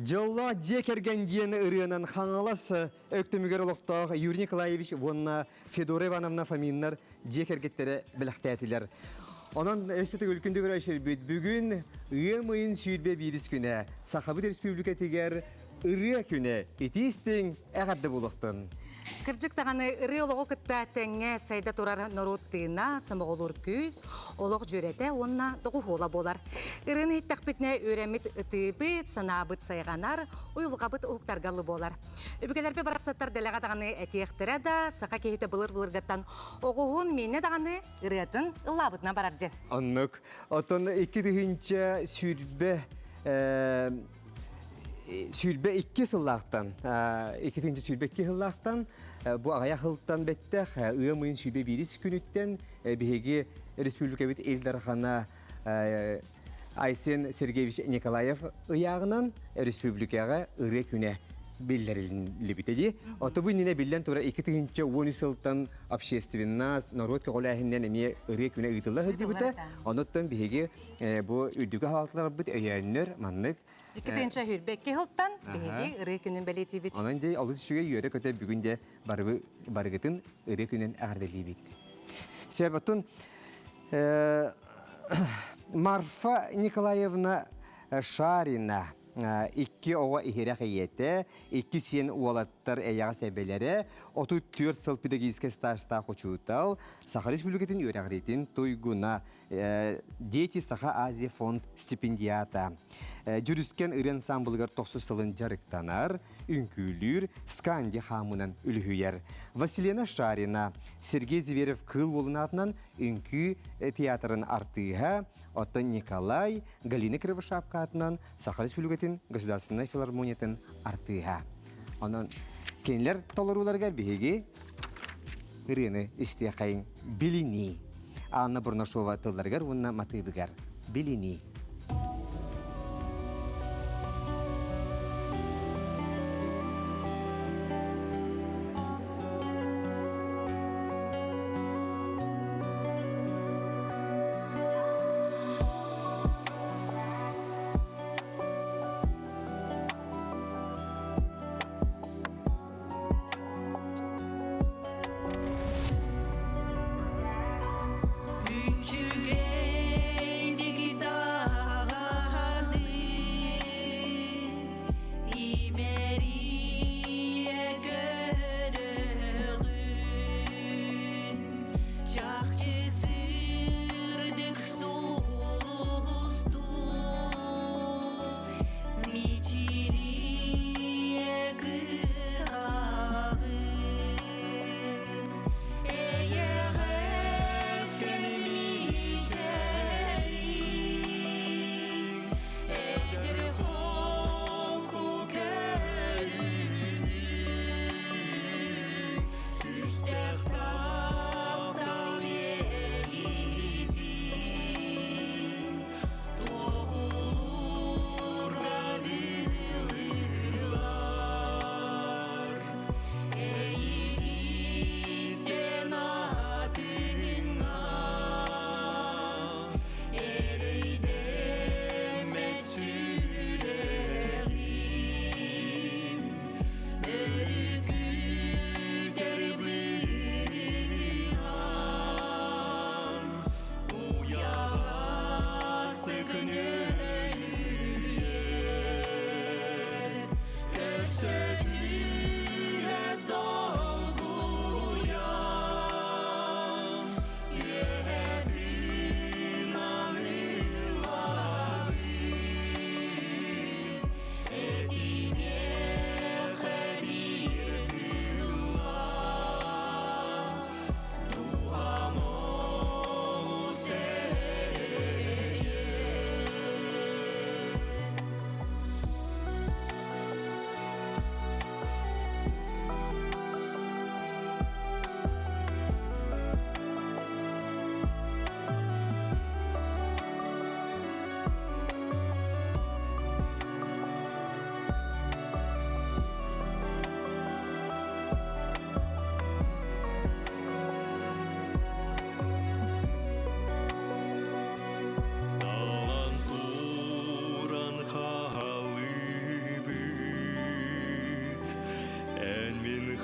Дьоллоох дьиэ кэргэн диэн ырыанан Хаҥалас Өктөмүгэр олохтоох Юрий Николаевич уонна Федора Ивановна Фоминнар дьиэ кэргэттэрэ бэлэхтээтилэр. Онон өссө төгүл күндү көрөөччүлэрбит бүгүн ыам ыйын 21 күнэ Сахабыт Республикатыгар ырыа күнэ итии-истиҥ эҕэрдэ буолуохтун. Кырдьык даҕаны ырыа олоҕу кытта тэҥҥэ сайда турар норуот тыына, сомоҕолуур күүс, олох дьүөрэтэ уонна доҕуһуола буолар. Ырыаны иһиттэхпитинэ үөрэммит ытыыбыт, санаабыт сайҕанар, уйулҕабыт уһуктарга ылы буолар. Өбүгэлэрбит барахсаттар дэлэҕэ даҕаны этиэхтэрэ да, саха киһитэ былыр-былыргаттан оҕуһун миинэ даҕаны ырыатын ыллаабытынан барар диэн. Оннук. Оттон 2020 22 сыллаахтан, 2022 сыллаахтан бу аҕыйах сылтан бэттэх ыам ыйын 21 күнүттэн биһиги республикабыт Ил Дархана Айсен Сергеевич Николаев ыйааҕынан республикаҕа ырыа күнэ биллэриллибитэ дии. Ото бу иннинэ биллэн турар 2013 сылтан общественность, норуот көҕүлээһининэн эмиэ ырыа күнэ ыытылла сылдьыбыта. Онуттан биһиги бу үрдүкү хаалталарбыт өйөөннөр маннык 2022 сылтан биһиги ырыа күнүн бэлиэтиибит. Онон дьэ олус үчүгэй үөрэ-көтө бүгүн дьэ барыбы барыгытын ырыа күнүн эҕэрдэлиибит. Сөп Марфа Николаевна Шарина икки оҕо иһирэх ийэтэ, икки сиэн уолаттар эйэҕэс эбэлэрэ, 34 сыл педагогическай стажтаах учуутал, Саха Республикатын үөрэҕириитин туйгуна, Дети Саха Азия фонд стипендиата. Дьүрүскэн ырыа ансамблыгар тохсус сылын дьарыктанар, үҥкүүлүүр, сканди хаамынан үлүһүйэр. Василена Шарина, Сергей Зверев Кыыл уолун аатынан үҥкүү театрын артыыһа, оттон Николай Галина Кривошапка аатынан Саха Республикатын государственнай филармониятын артыыһа. Онон кинилэр толорууларыгар биһиги ырыаны истиэхэйиҥ билинии. Анна Бурнашова тылларыгар уонна матыыбыгар билинии. Үчүгэй дигитар.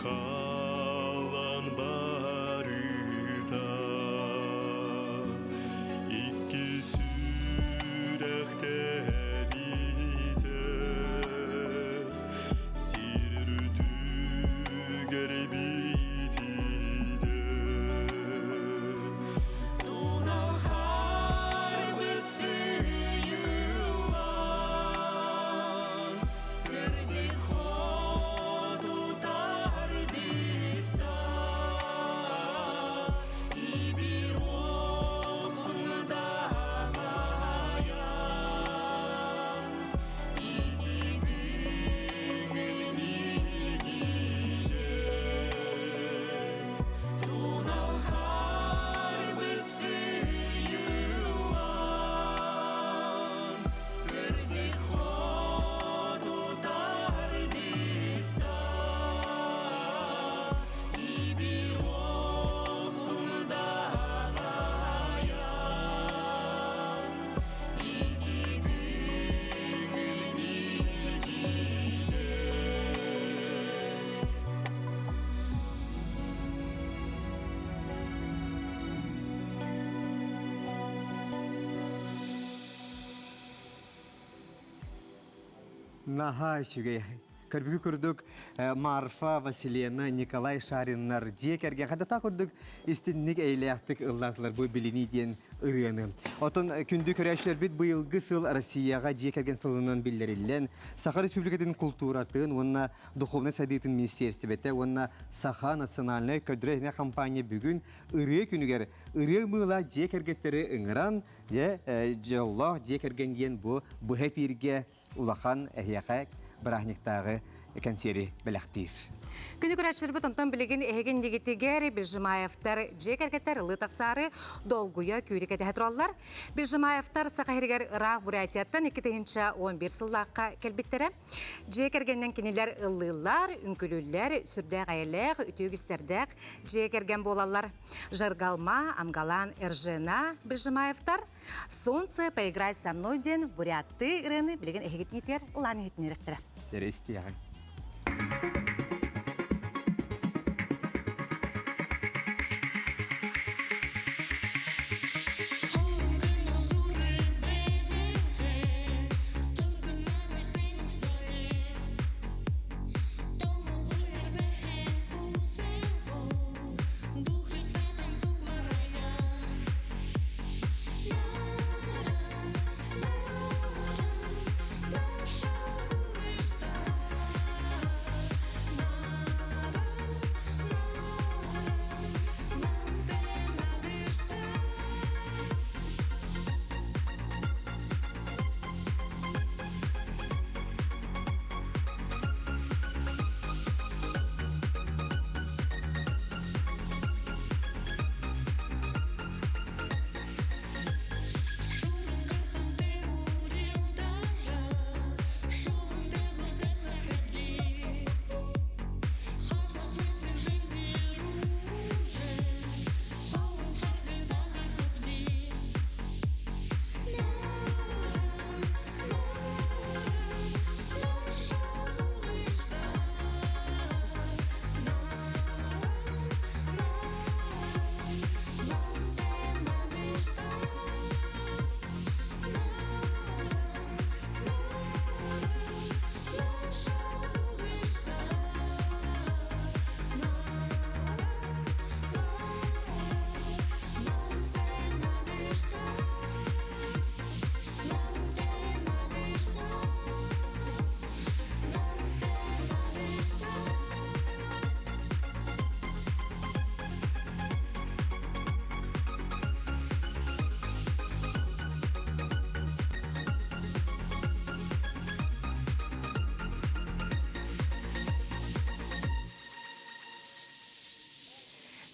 Хаалан барыта Икки сүрэхтэниитэ Сир үрдүгэр биитиитэ Туналхарбыт сыыйыллан Сырдык хотутар дыста Ибир оспутаҕайан Ититиҥ илгиинэ Туналхарбыт сыыйыллан Сырдык хотутар дыста Ибир оспутаҕайан Ититиҥ илгиинэ Наһаа үчүгэй. Көрбүкү курдук Марфа, Василена, Николай Шариннар дьиэ кэргэн хадата курдук истинник эйлээхтик ыллаатылар бу билинии диэн ырыаны. Отон күндү көрөөччүлэрбит быйылгы сыл Россияҕа дьиэ кэргэн сылынан биллэриллэн, Саха Республикатын култууратын уонна духовнай сайдыытын министиэристибэтэ уонна Саха национальнай көрдөрөр компания бүгүн ырыа күнүгэр ырыа мыыла дьиэ кэргэттэри ыҥыран, дьэ дьоллоох дьиэ кэргэн диэн бу быһа эпииргэ улахан эһиэхэ бырааһынньыктааҕы кэнсиэри бэлэхтиир. Күнү көрөөччүлэрбит онтон билигин эһигин дигитигэр Бежимаевтар дьиэ кэргэттэр ылыы тахсаары долгуйа күүрү кэтэһэ тураллар. Бежимаевтар Саха сиригэр ыраах Бурятияттан 2011 сыллаахха кэлбиттэрэ. Дьиэ кэргэнинэн кинилэр ыллыыллар, үҥкүлүүллэр, сүрдээх эйэлээх, үтүө үгүстэрдээх дьиэ кэргэн буолаллар. Жаргалма, Амгалан, Эржена Бежимаевтар «Солнце, поиграй со мной» диэн буряттыы ырыаны билигин эһигитинитигэр ылаан иһитиннэриэхтэрэ. Эрэ истиэҕиҥ.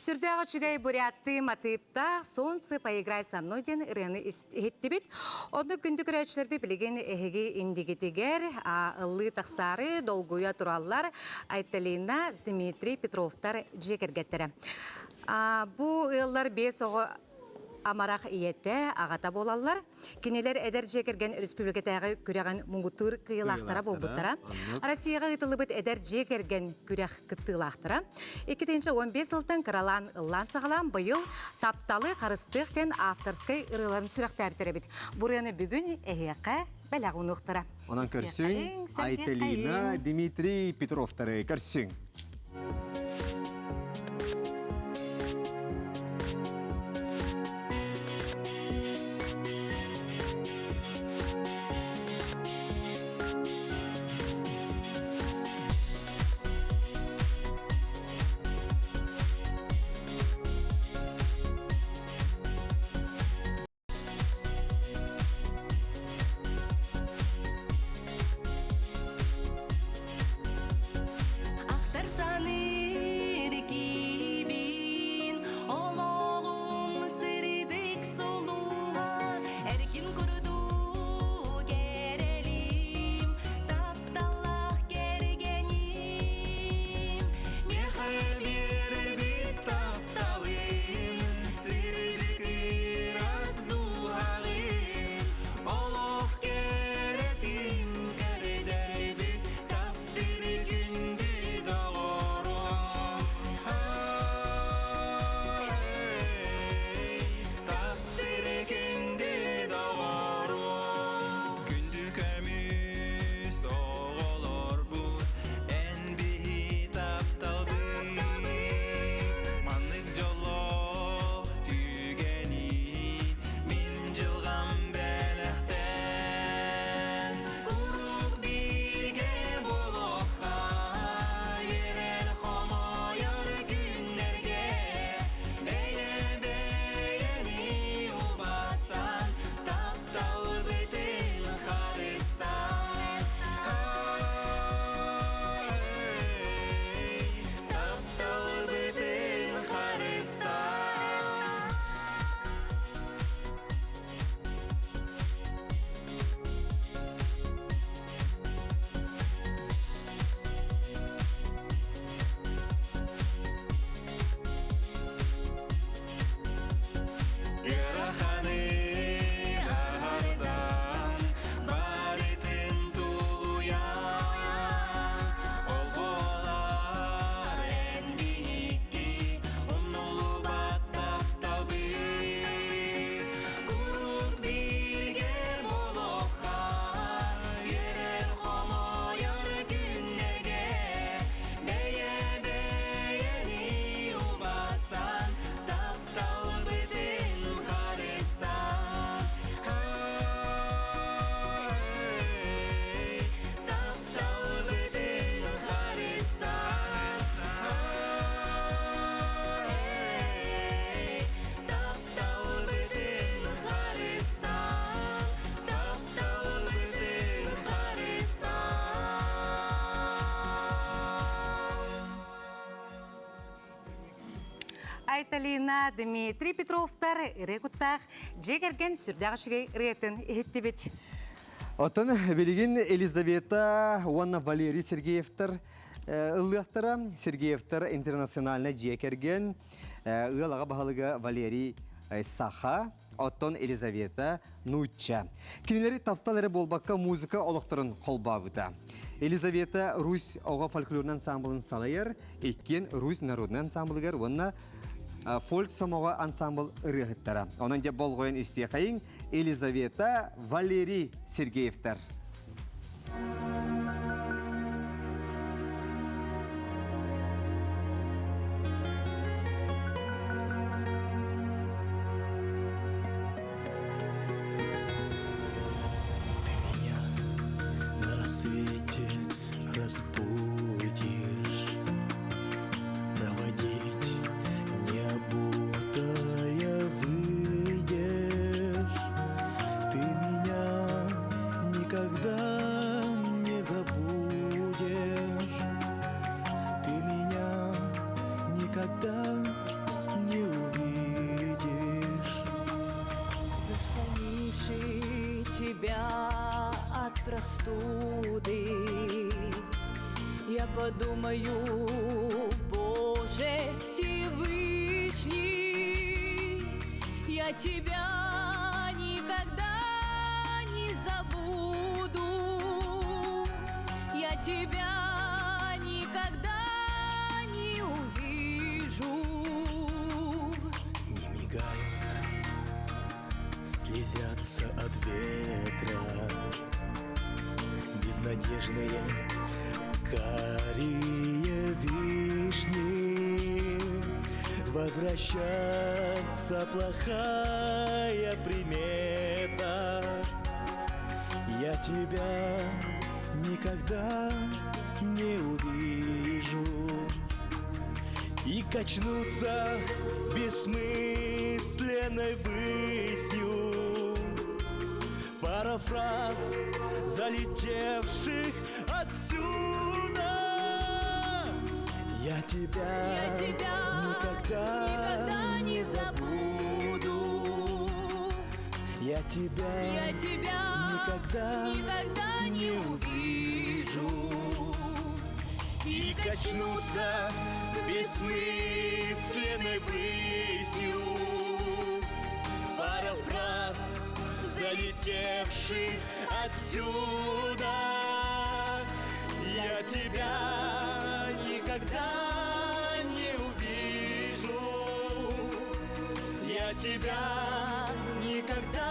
Сүрдээх үчүгэй буряттыы матыыптаах «Солнце, поиграй со мной» диэн ырыаны иһиттибит. Онно күндү көрөөччүлэрбит билигин эһиги индигитигэр ыллыы тахсаары долгуйа тураллар Айталина, Дмитрий Петровтар дьиэ кэргэттэрэ. Бу ыаллар биэс оҕо. Амарах ийэтэ, аҕата буолаллар. Кинилэр эдэр дьиэ кэргэн республикатааҕы күрэҕин муҥутуур кыайыылаахтара буолбуттара. Россияҕа ыытыллыбыт эдэр дьиэ кэргэн күрэх кыттыылаахтара. 2015 сылтан кыралаан ыллаан саҕалаан быйыл Тапталы харыстыах диэн авторскай ырыаларын сүрэхтээбиттэр эбит. Бу ырыаны бүгүн эһиэхэ бэлэх уунуохтара. Онон көрсүҥ Айталина Дмитрий Петровтары көрсүҥ. Ахтар саныыр киибин, олоҕум сырдык сулуһа, эркин курдук эрэлим, тапталлаах кэргэним. Миэхэ биэрбит тапталым, сырдык ыраас дууһаҕын, олох кэрэтин көрдөрбүт таптыыр күндү доҕорум. Таптыыр күндү доҕорум. Күндү көмүс оҕолорбут, эн биһи тапталбыт. Маннык дьоллоох түгэни мин дьылҕам бэлэхтэн. Куруук бииргэ буолуохха, үөрэр хомойор күннэргэ бэйэ-бэйэни убаастаан, тапталбытын харыстаан. Тапталбытын харыстаан. Ыараханы аһардан, барытын тулуйан, ол буолар эн биһикки умнуллубат тапталбыт. Куруук бииргэ буолуохха, үөрэр хомойор күннэргэ, бэйэ-бэйэни убаастаан, тапталбытын харыстаан. Тапталбытын харыстаан. Тапталбытын харыстаан. Тапталбытын харыстаан. Айталина Дмитрий Петровтар ырыа куттаах дьиэ кэргэн сүрдээх үчүгэй ырыатын иһиттибит. Оттон билигин Елизавета уонна Валерий Сергеевтар ыллыахтара. Сергеевтар интернациональнай дьиэ кэргэн ыал аҕа баһылыга Валерий Саха, оттон Елизавета нуучча. Кинилэри таптал эрэ буолбакка музыка олохторун холбообута. Елизавета Русь оҕо фольклорун ансамблын салайар, иккиэн Русь народный ансамблыгар уонна фольк сомоҕо ансамбл ырыаһыттара. Онон дьэ болҕойон истиэхэйиҥ Елизавета Валерий Сергеевтар. Ты меня на рассвете разбудишь, Проводить необутая выйдешь. Ты меня никогда не забудешь, Ты меня никогда не увидишь. Заслонивший тебя от простуды, я подумаю, Боже Всевышний, я Я тебя никогда не забуду. Я тебя никогда не увижу. Не мигают, слезятся от ветра Безнадежные карие вишни. Возвращаться плохая примета. Я тебя никогда не увижу. И качнуться бессмысленной высью Пара фраз, залетевших отсюда. Я тебя, Я тебя никогда, никогда не забуду. Я тебя, Я тебя никогда, никогда не увижу. И качнуться бессмысленной высью Пара фраз, залетевших отсюда. Я тебя никогда не увижу. Я тебя никогда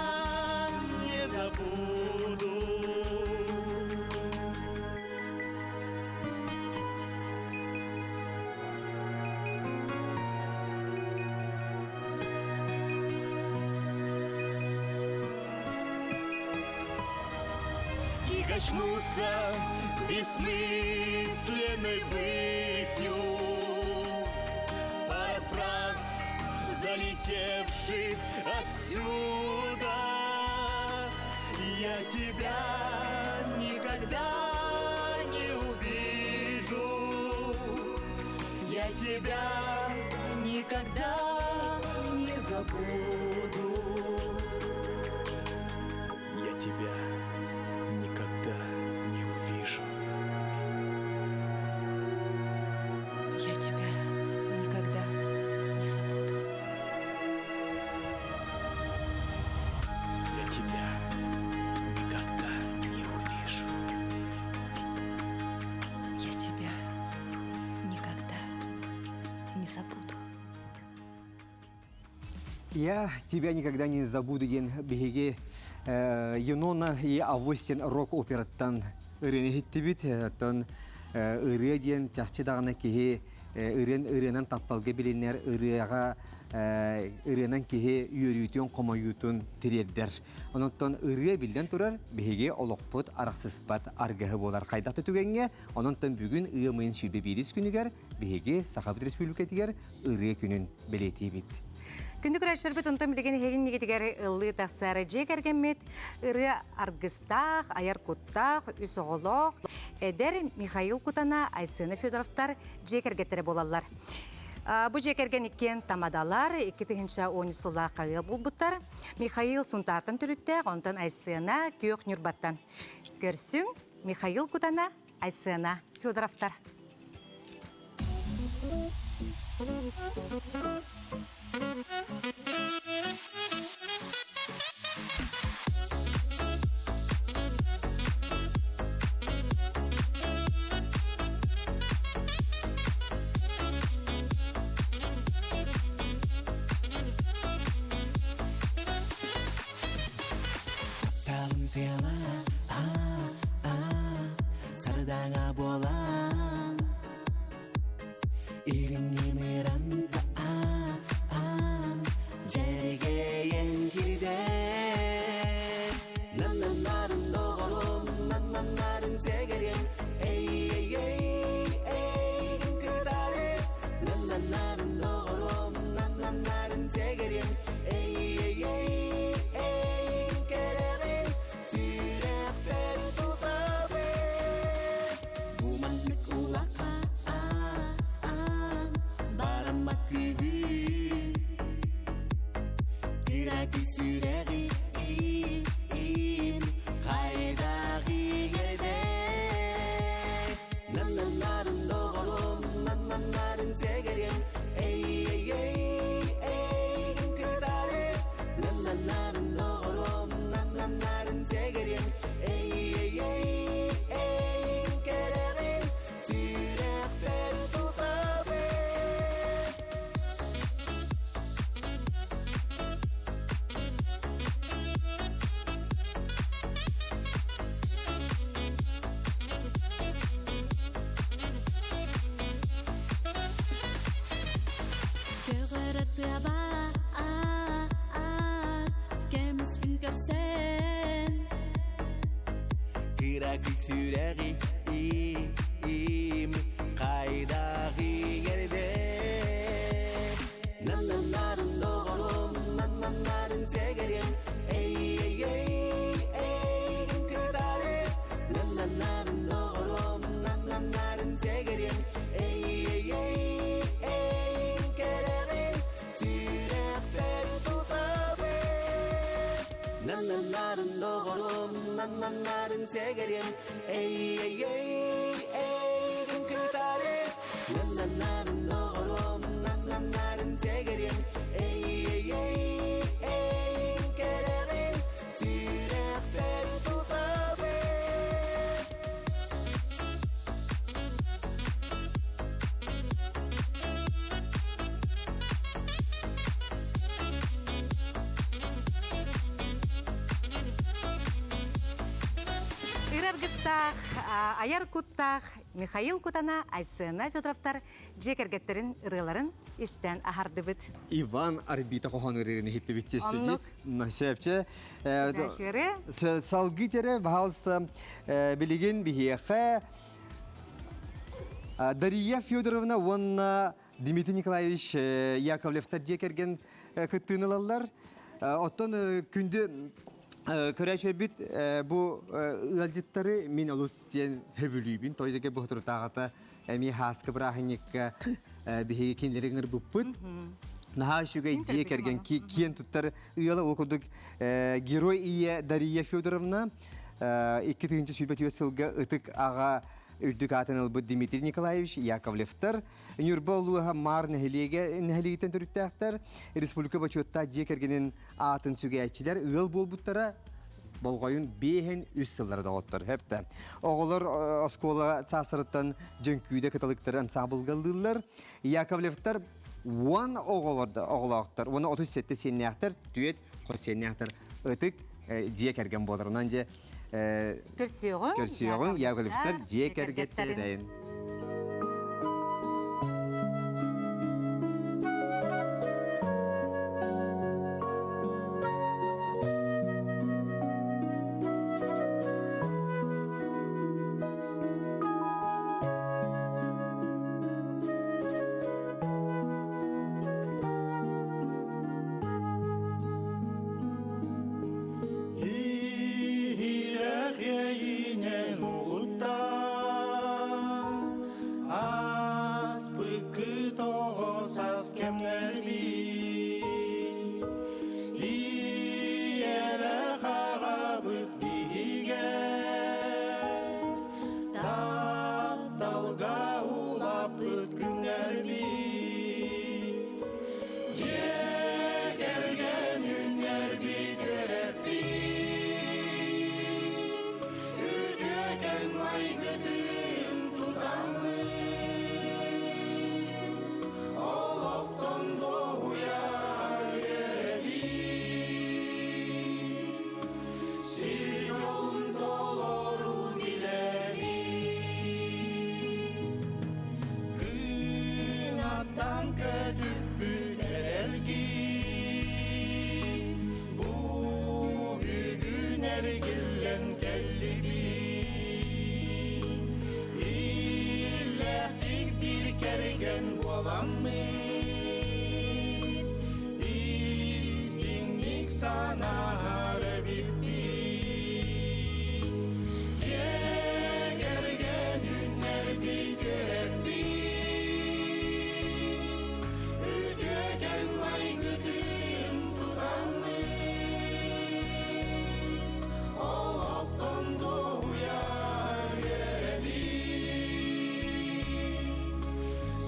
не забуду. И качнуться бессмысленной высью Пара фраз, залетевших отсюда. Я тебя никогда не увижу. Я тебя никогда не забуду. Я тебя никогда не увижу. Я тебя никогда не забуду. Я тебя никогда не увижу. Я тебя никогда не забуду. Я тебя никогда не забуду диэн биһиги Юнона и Авось диэн рок-операттан ырыаны иһиттибит. Оттон ырыа диэн чахчы даҕаны киһи ырыан ырыанан тапталга билинэр, ырыаҕа ырыанан киһи үөрүүтүн, хомойуутун тириэрдэр. Онон ырыа биллэн турар биһиги олохпут арахсыспат аргыһы буолар хайдах да түгэҥҥэ. Онон бүгүн ыам ыйын 21 күнүгэр биһиги Сахабыт Республикатыгар ырыа күнүн бэлиэтиибит. Күндү көрөөччүлэрбит, онтон билигин эһиги иннигитигэр ыллыы тахсар дьиэ кэргэммит ырыа аргыстаах, айар куттаах, үс оҕолоох, эдэр Михаил Кутана, Айсена Федоровтар дьиэ кэргэттэрэ буолаллар. Бу дьиэ кэргэн иккиэн тамадалар, 2010 сыллаахха ыал буолбуттар. Михаил Сунтаартан төрүттээх, онтон Айсена Күөх Ньурбаттан. Көрсүҥ, Михаил Кутана, Айсена Федоровтар. Тапталым тыала, а, а, сардаҥа буолан Илиҥҥи миранда а, а, дьэргэйэн киирдэ. Наннаннарын доҕорум, наннаннарын сэгэрим, эй, эй, эй, эйигин кытары. Наннаннарын доҕорум, наннаннарын сэгэрим, эй, эй, эй, эйигин кэрэҕин, сүрэхпэр тутабын. Бу маннык улахан Нарын сэгерем Эй, эй, эй, эй, кытары Нарын доҕорум, нарын сэгерем Эй, эй, эй, эй, кэрэҕин Сүрэхпэр тутабын. Ыраргыстаах, айар куттаах Михаил Кутана, Айсена Федоровтар дьиэ кэргэттерин ырыаларын истэн аһардыбыт. Иван Арбита хоһоон ырыырын иһиттибит Оннук. Сөпче. Сөпче. Салгыы тере, пожалуйста, билигин биһиэхэ Дария Федоровна уонна Дмитрий Николаевич Яковлевтар дьиэ кэргэн кыттыыны ылаллар. Оттон күндү көрөөччүлэрбит бу ыалдьыттары мин олус диэн сөбүлүүбүн. Тойдеге бу соторутааҕыта эмиэ хааскы бырааһынньыкка биһиги кинилэри ыҥырбыппыт. Наһаа үчүгэй дьиэ кэргэн киэн туттар ыала ол курдук герой ийэ Дария Федоровна 2024 сылга ытык аҕа үрдүк аатын ылбыт Дмитрий Николаевич Яковлевтар Ньурба улууһа Маар нэһилиэгэ нэһилиэгиттэн төрүттээхтэр, республика бочуоттаах дьиэ кэргэнин аатын сүгээччилэр ыал буолбуттара болҕойун биэһин үс сыллара доҕоттор хэптэ. Оҕолор оскуола саастарыттан дьөҥкүүдэ кыталыктары ансаабылгалыыллар. Яковлевтар уон оҕолоохтор, уонна 37 сиэннээхтэр, түөт хос сиэннээхтэр ытык дьиэ кэргэн буолар. Онон дьэ Көрсүөҕүҥ, Көрсүөҕүҥ, Яковлевтар дьиэ кэргэттэрин. Иһирэх иэйиинэн угуттан, Ааспыккыт оҕо саас кэмнэрбит. Иэйэлээх аҕабыт биһигэ, Тапталга улаппыт күннэрбит. Дьиэ кэргэн үннэрбит үөрэппит, Үтүөкэн майгытын тутаммыт, Олохтон дуоһуйар үөрэбит, Сир дьолун толору билэбит. Кынаттан көтүппүт эрэлгин, Бу бүгүн эргиллэн кэллибит. Иллээхтик бир кэргэн буоламмыт, Истиҥник санаһар эбиппит. Дьиэ кэргэн үннэрбит үөрэппит, Үтүөкэн майгытын тутаммыт, Олохтон дуоһуйар үөрэбит,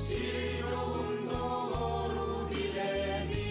Сир дьолун толору билэбит.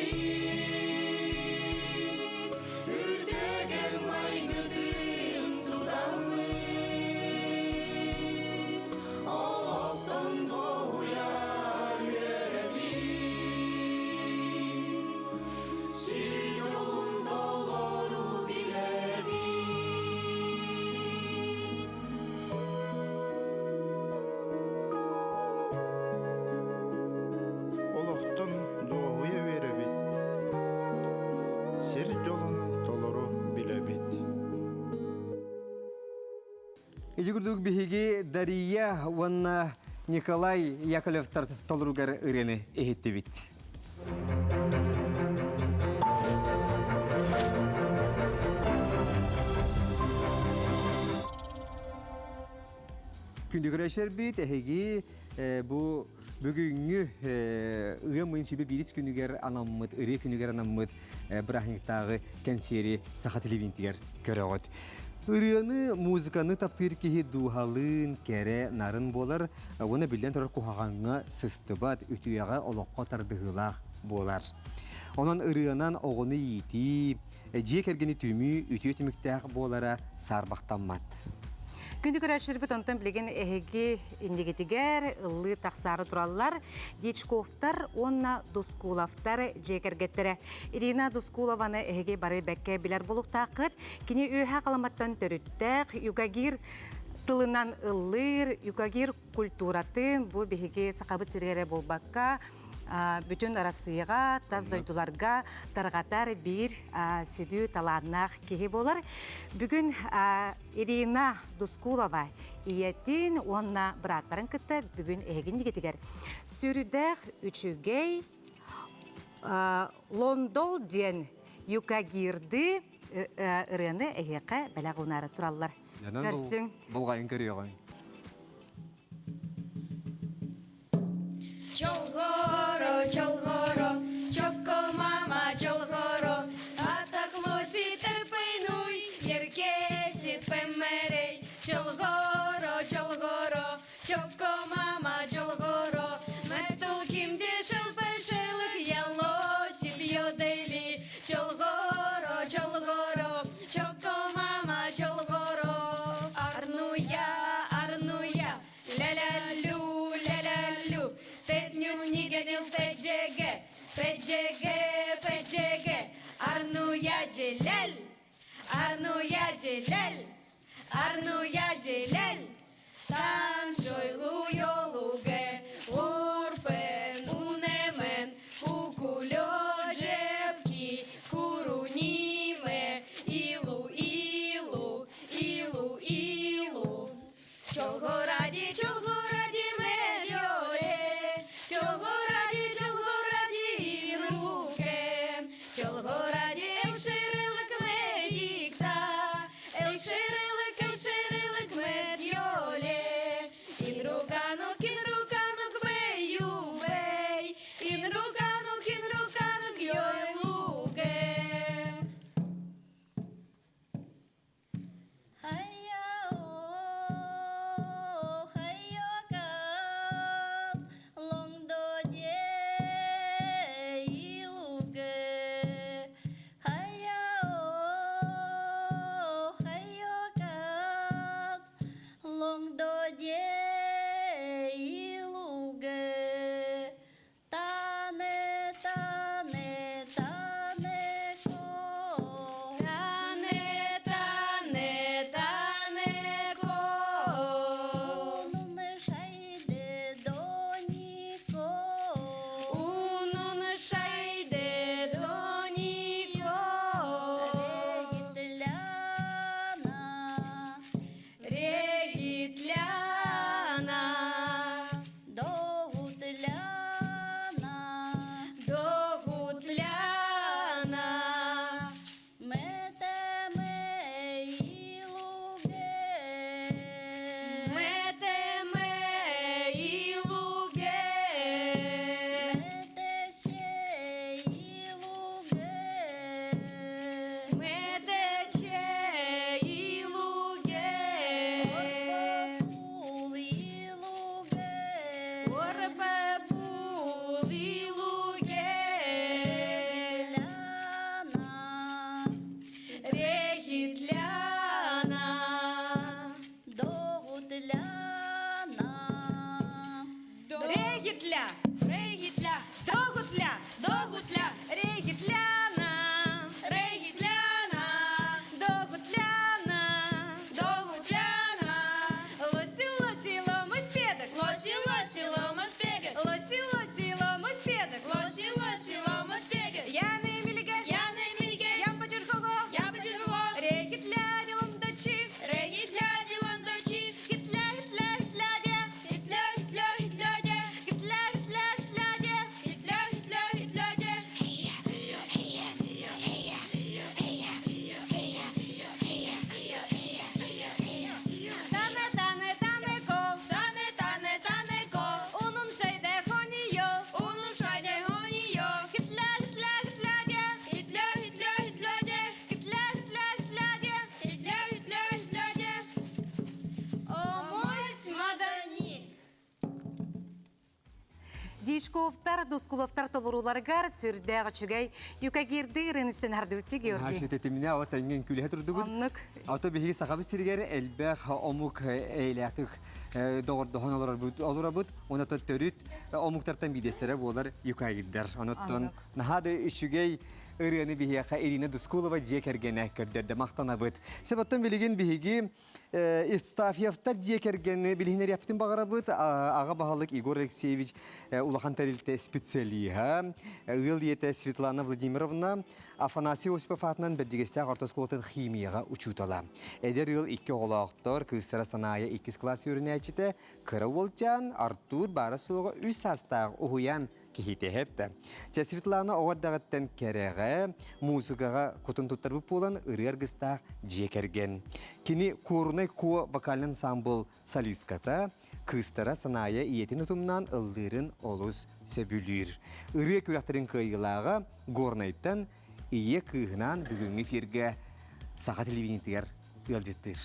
билэбит, үтүөкэн майгытын тутаммыт, олохтон дуоһуйа үөрэбит, сир дьолун толору билэбит. Олохтон дуоһуйа үөрэбит, сир дьолун толору билэбит. Ити курдук биһиги Дария уонна Николай Яковлевтар толоругар ырыаны иһиттибит. Күндү көрөөччүлэрбит, эһиги бу бүгүҥҥү ыам ыйын сүбэ биирис күнүгэр анаммыт, ырыа күнүгэр анаммыт бырааһынньыктааҕы кэнсиэри саха телевидениетигэр көрөҕүт. Ырыаны, музыканы таптыыр киһи дууһалыын, кэрэ, нарын буолар уонна биллэн турар куһаҕаҥҥа сыстыбат, үтүөҕэ, олоххо тардыһыылаах буолар. Онон ырыанан оҕону иитии, дьиэ кэргэни түмүү үтүө түмүктээх буолара саарбахтаммат. Күндү көрөөччүлэрбит онтон билигин эһиги иннигитигэр ыллыы тахсаары тураллар Дьячковтар уонна Дускуловтар дьиэ кэргэттэрэ. Ирина Дускулованы эһиги бары бэккэ билэр буолуохтааххыт. Кини үөһэ Халыматтан төрүттээх, юкагир тылынан ыллыыр, юкагир культуратын бу биһиги Сахабыт сиригэр эрэ буолбакка, бүтүн Арассыыйаҕа, тас дойдуларга тарҕатар биир сүдү талааннаах киһи буолар. Бүгүн Ирина Дускулова ийэтин уонна бырааттарын кытта бүгүн эһигин сүрдээх үчүгэй Лондол диэн юкагирды ырыаны эһиэхэ бэлэх унаары тураллар. Көрсүҥ. Булҕайын көрүөҕүҥ. Чолгоро, чолгоро, чокко мама чолгоро, атахлоси терпенуй, еркеси пемерей. Чолгоро, чолгоро, чокко мама чолгоро, мету кимде шелпешелых ялоси льодели. Чолгоро, чолгоро, чокко мама чолгоро, арнуя, арнуя, Ля-ля-лю, ля-ля-лю, петню нигенил педжеге, педжеге, педжеге, арнуя джелел, арнуя джелел, арнуя джелел, Таншойлу йолуге, урпен унемен, кукулё джепки, куруниме, илу, илу, илу, илу. Чолгоради, чолгоради, медьоле, чолгоради, чолгоради, инруке, чолгоради, элширилик медикта, элширилик, элширилик медьоле, инрукану. Дьячковтар, Дускуловтар толорууларыгар сүрдээх үчүгэй юкагирдыы ырыаны истэн хардыбытчы Георгий. Тэтиминэ ава тэҥҥэ үҥкүүлэһэ турдубут. Оннук. Ото биһиги сахабыт сиригэр элбэх омук эйлээхтик доҕордоһон олорорбут олоробут. Онотон төрүт омуктартан биирдэстэрэ буолар юкагирдар. Онотон наһаа да үчүгэй ырыаны биһиэхэ Ирина Дускулова дьиэ кэргэнэ көрдөрдө махтанабыт. Сөп билигин биһиги Евстафьевтар дьиэ кэргэни билиһиннэриэхпитин баҕарабыт. Аҕа баһылык Егор Алексеевич улахан тэрилтэ специалиһа, ыал ийэтэ Светлана Владимировна Афанасий Осипов аатынан Бэрдьигэстээх орто оскуолатын химияҕа учуутала. Эдэр ыал икки оҕолоохтор, кыыстара Санаайа иккис кылаас үөрэнээччитэ, кыра уолчаан Артур баара-суоҕа үс саастаах уһуйаан киһитэ эптэ. Чэ, Светлана оҕо эрдэҕиттэн кэрэҕэ, музыкаҕа кутун туттарбыт буолан ырыа аргыстаах дьиэ кэргэн. Кини Куорунай Куо вокальный ансамбл солистката, кыыстара Санаайа ийэтин утумнаан ыллыырын олус сөбүлүүр. Ырыа күрэхтэрин кыайыылааҕа Горнайтан ийэ кыыһынаан бүгүҥҥү эфиргэ саха телевидениетигэр ыалдьыттыыр.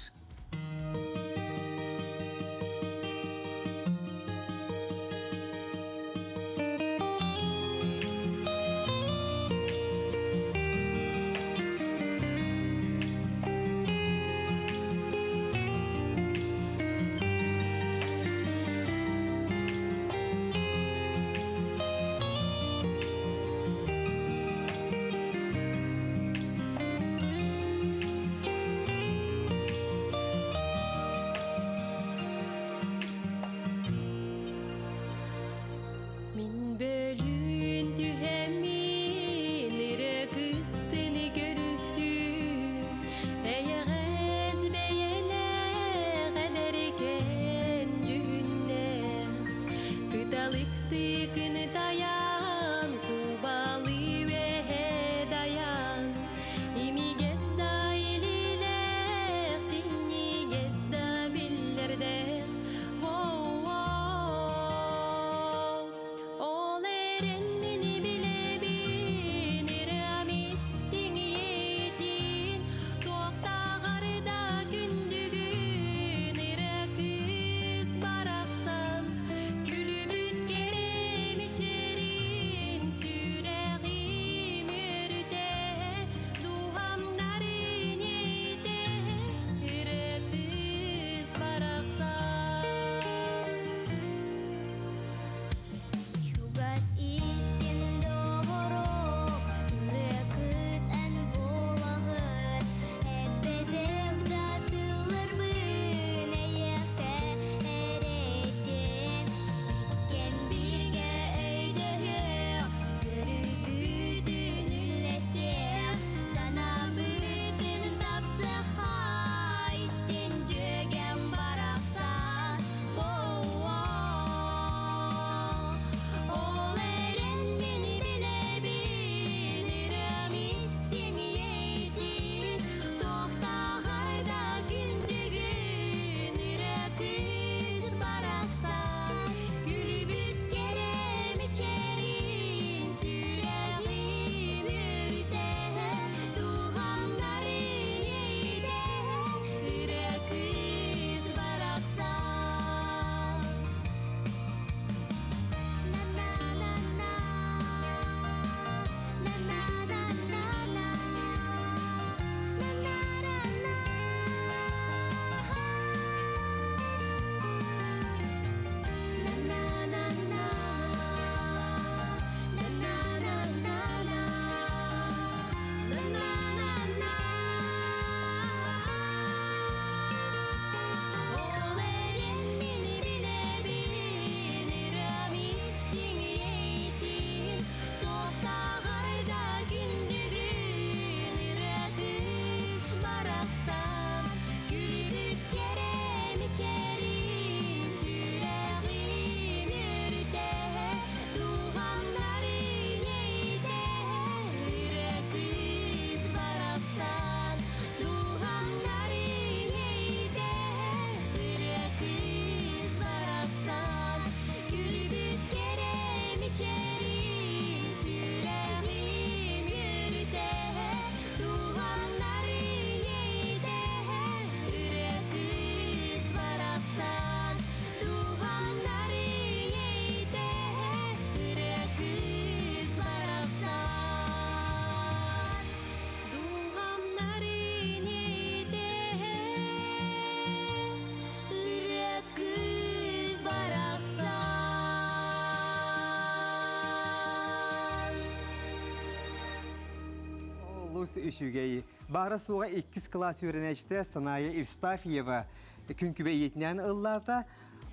олус үчүгэй. Баара суоҕа иккис кылаас үөрэнээччитэ Саная Евстафьева күн күбэй ийэтинээн ыллаата.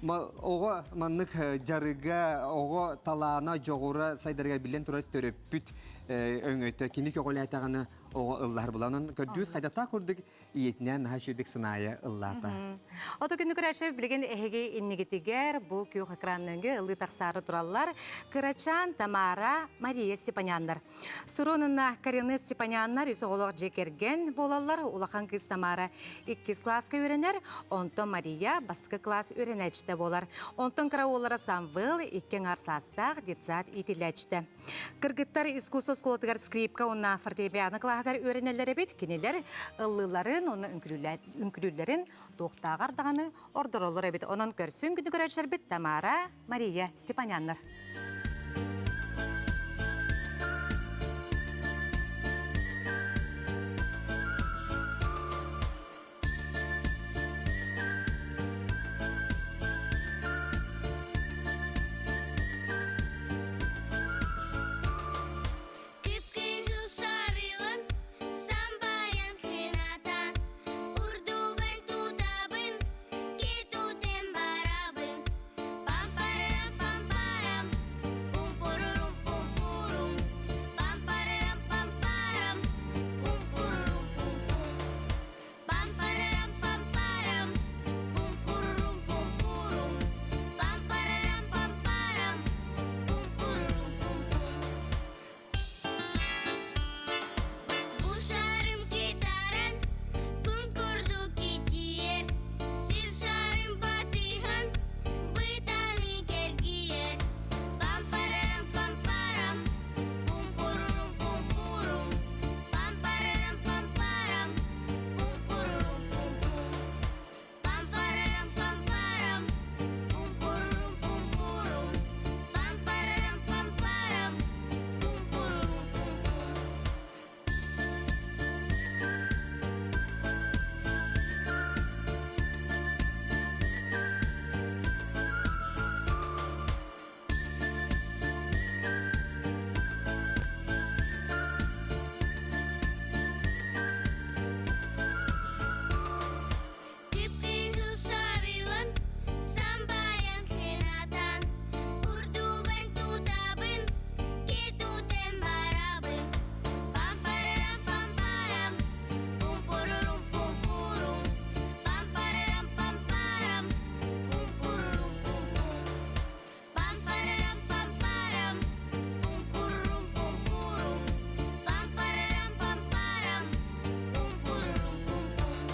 Оҕо маннык дьарыга, оҕо талаана, дьоҕура сайдарыгар биллэн турар төрөппүт өҥөтө. Кини көҕүлээтэҕинэ оҕо ыллаһар буланан көрдүүр хайдатаах курдук ийэтинээн наһаа үчүгэйдик Саная ыллаата. Ото күнү көрөөччү билигин эһиги иннигитигэр бу күөх экран нөҥүө ылыы тахсаары тураллар Кырачаан Тамара Мария Степаняннар. Суронунна Карина Степаняннар үс оҕолоох дьиэ кэргэн буолаллар. Улахан кыыс Тамара иккис кылааска үөрэнэр, онтон Мария бастакы кылаас үөрэнээччитэ буолар. Онтон кыра уоллара Самвел икки аҥаар саастаах детсад иитиллээччитэ. Кыргыттар искусство оскуолатыгар скрипка уонна фортепиано кылааһыгар үөрэнэллэр эбит. Кинилэр ыллыыларын уонна үҥкүүлүүллэрин туохтааҕар даҕаны ордороллор эбит. Онон көрсүн күнү көрөөччүлэрбит Тамара, Мария Степаняннар. Кып-кыһыл шарылан, самбайан хынатан, урдубен тутабын, кетутен барабын. Пам-парам, пам-парам, пум-пурурум, пум-пурум, пам-парам, пам-парам, пум-пурурум, пум-пум. Пам-парам, пам-парам, пум-пурурум, пум-пурум, пам-парам, пам-парам, пум-пурурум, пум-пум. Бу шарым кытаран, күн курдук итийэр, сир шарым батыһан, бытаны кэргийэр. Пам-парам, пам-парам, пум-пурурум, пум-пурум, пам-парам, пам-парам, пум-пурурум, пум-пум. Пам-парам, пам-парам, пум-пурурум, пум-пурум, пам-парам, пам-парам, пум-пурурум, пум-пум. Кып-кыһыл шарылан, самбайан хынатан, урдубен тутабын, кетутен барабын. Пам-парам, пам-парам, пум-пурурум, пум-пурум, пам-парам, пам-парам, пум-пурурум, пум-пум. Пам-парам, пам-парам, пум-пурурум, пум-пурум, пам-парам, пам-парам, пум-пурурум, пум-пум.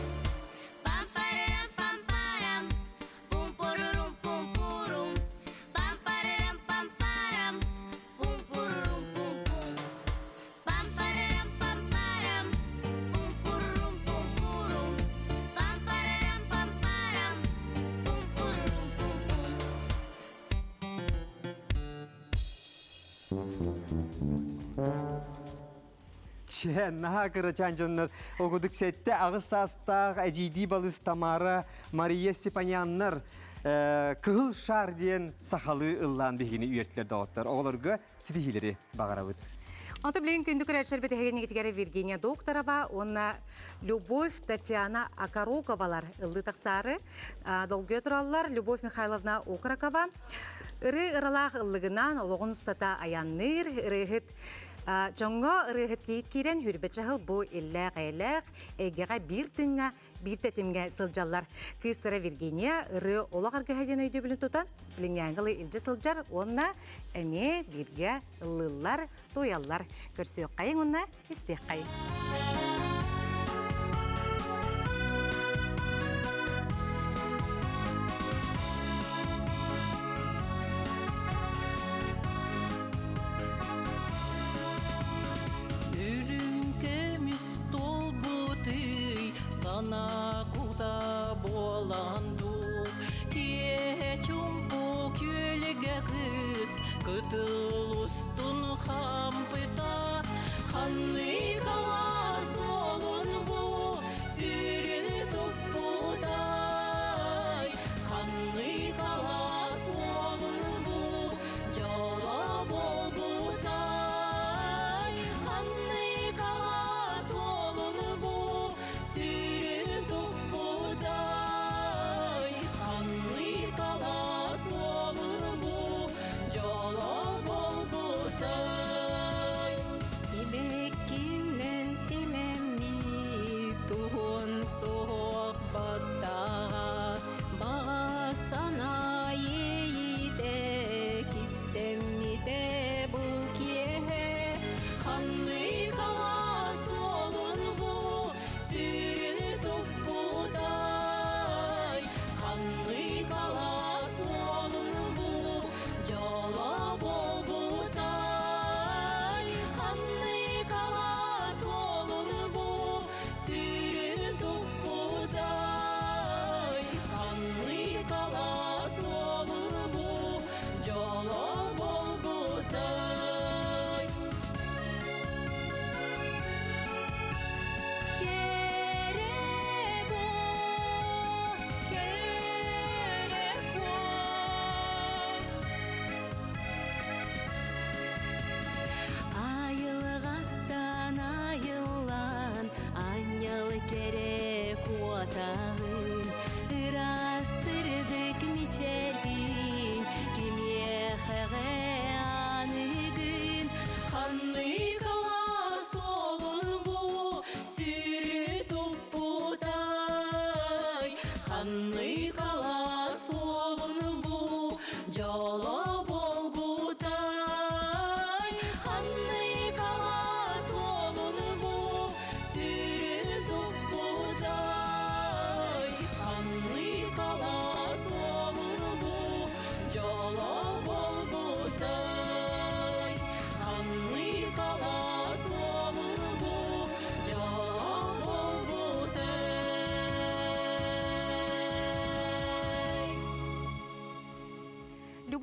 Пам-парам, пам-парам, пум-пурурум, пум-пурум, пам-парам, пам-парам, пум-пурурум, пум-пум. Пам-парам, пам-парам, пум-пурурум, пум-пурум, пам-парам, пам-парам, пум-пурурум, пум-пум. Чэ, наһаа кырачаан дьоннор огудук сэттэ аҕыс саастаах эдьиийдии балыс Тамара Мария Степаняннар Кыһыл шар диэн сахалыы ыллаан биһигини үөртүлэр доҕоттор. Оҕолорго ситиһиилэри баҕарабыт. Онто билигин күндү көрөөччүлэрбит эһигинигитигэр Евгения Докторова уонна Любовь Татьяна Окороковалар ыллыы тахсаары долгуйа тураллар. Любовь Михайловна Окорокова ырыы ыралаах ыллыгынан олоҕун устата айанныыр ырыаһыт дьоҥҥо ырыаһыт кийиит киирэн хүрбэчэ сыл бу иллээх-эйэлээх эйгэҕэ биир тыыҥҥа биир тэтимҥэ сылдьаллар. Кыыстара Виргиния ырыа олох аргыһа диэн өйдөбүлүн тутан билиҥҥээҥи ылы илдьэ сылдьар уонна эмиэ бииргэ ыллыыллар, туойаллар. Көрсүөххэйиҥ уонна истиэххэйиҥ. Үрүҥ көмүс туолбутуй, санаа кута буолан дуу, киэһэ чуумпу күөлгэ кыыс кытыл устун хампыта, ханнык алаас уолун бу сүрүн туппутай, ханнык алаас уолун бу дьоло буолбутай, ханнык алаас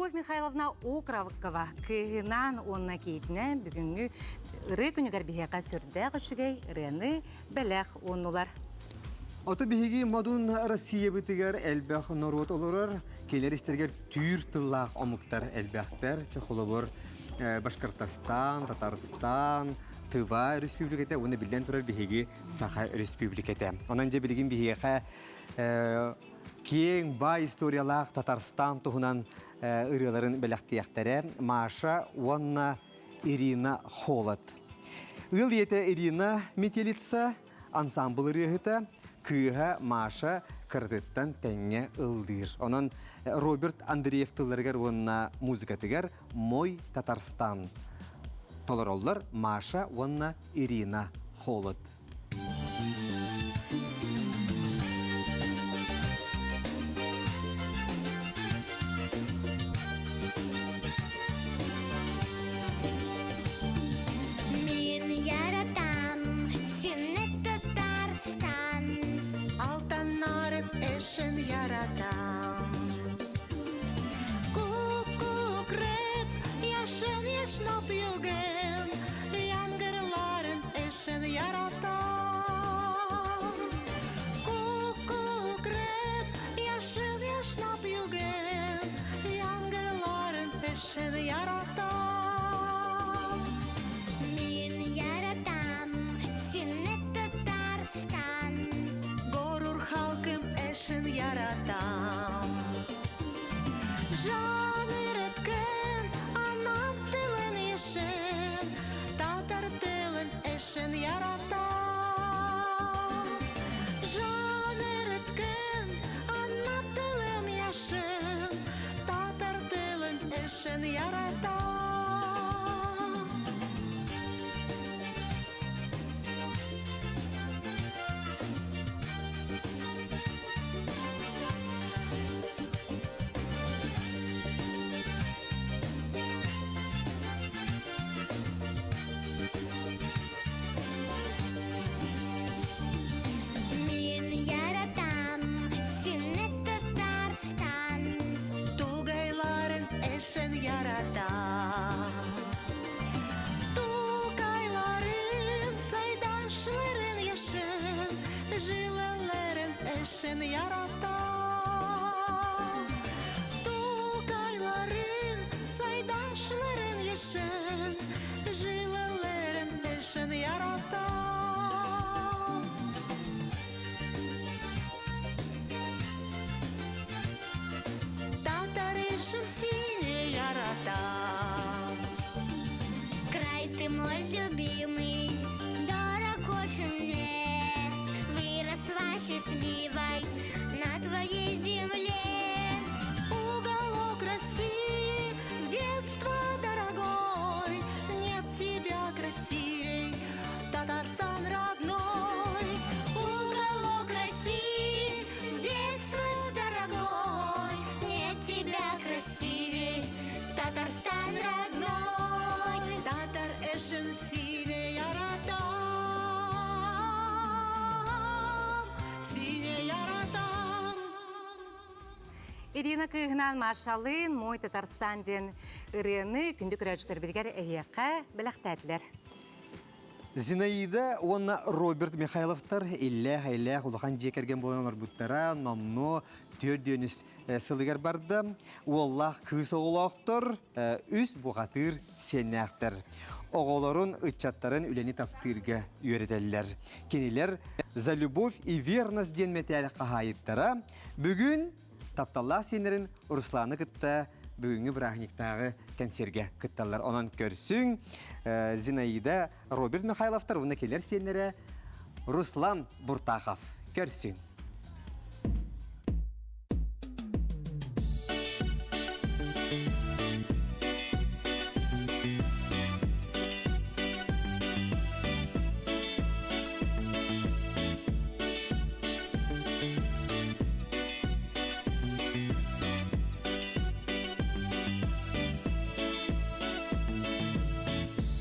Любовь Михайловна Окровкова кыыһынан уонна кийиитинэн бүгүҥҥү ырыа күнүгэр биһиэхэ сүрдээх үчүгэй ырыаны бэлэх ууннулар. Ото биһиги модун Россиябытыгар элбэх норуот олорор, кинилэр истэригэр түүр тыллаах омуктар элбэхтэр. Чэ, холобур, Башкортостан, Татарстан, Тыва республиката уонна биллэн турар биһиги Саха республиката. Онон дьэ билигин биһиэхэ киэҥ баай историялаах Татарстан туһунан ырыаларын бэлэхтиэхтэрэ Маша уонна Ирина Холод. Ыал ийэтэ Ирина Метелица ансаамбыл ырыаһыта, кыыһа Маша кыратыттан тэҥҥэ ыллыыр. Онон Роберт Андреев тылларыгар уонна музыкатыгар «Мой Татарстан» толороллор Маша уонна Ирина Холод. Мин яратам сине Татарстан. Алтаннарып эшен яратам. Күк-күкрәп, яшен яшнап йөргән, Яңгырларын эшен яратам. Күк-күкрәп, яшен яшнап йөргән, Яңгырларын эшен яратам. Мин яратам сине Татарстан. Горур халкым эшен яратам. Жан өйрәткән анам телен яшен, Татар телен эшен яратам. Жан өйрәткән ана телем яшен, Татар телен эшен яратам. Мин яратам сине Татарстан. Тугайларын эшен яратам. Тугайларын, сайдашларын яшен, Жилелерен эшен яратам. Тугайларын, сайдашларын яшен, Жилелерен эшен яратам. Татар эшен сине яратам. Край ты мой любимый, дорог очень мне. Выросла счастливой на твоей земле. Уголок России с детства дорогой, Нет тебя красивей, Татарстан родной. Уголок России с детства дорогой, Нет тебя красивей, Татарстан родной. Татар эшен сине яратам, сине яратам. Ирина кыыһынан Машалыын Мой Татарстан диэн ырыаны күндү көрөөччүлэрбитигэр эһиэхэ бэлэхтээтилэр. Зинаида уонна Роберт Михайловтар иллээх-эйэлээх улахан дьиэ кэргэн буолан олорбуттара номнуо 4 сылыгар барда. Уоллаах кыыс оҕолоохтор, үс бухатыыр сиэннээхтэр. Оҕолорун, ыччаттарын үлэни таптыырга үөрэтэллэр. Кинилэр «За любовь и верность» диэн мэтээл хаһаайыттара бүгүн тапталлаах сиэннэрин Русланы кытта бүгүҥҥү бырааһынньыктааҕы кэнсиэргэ кытталлар. Онон көрсүҥ Зинаида Роберт Михайловтар уонна кэлэр сиэннэрэ Руслан Буртахов. Көрсүҥ.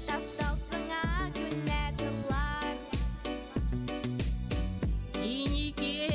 Таптал сыңа күнне тыллар Иникем.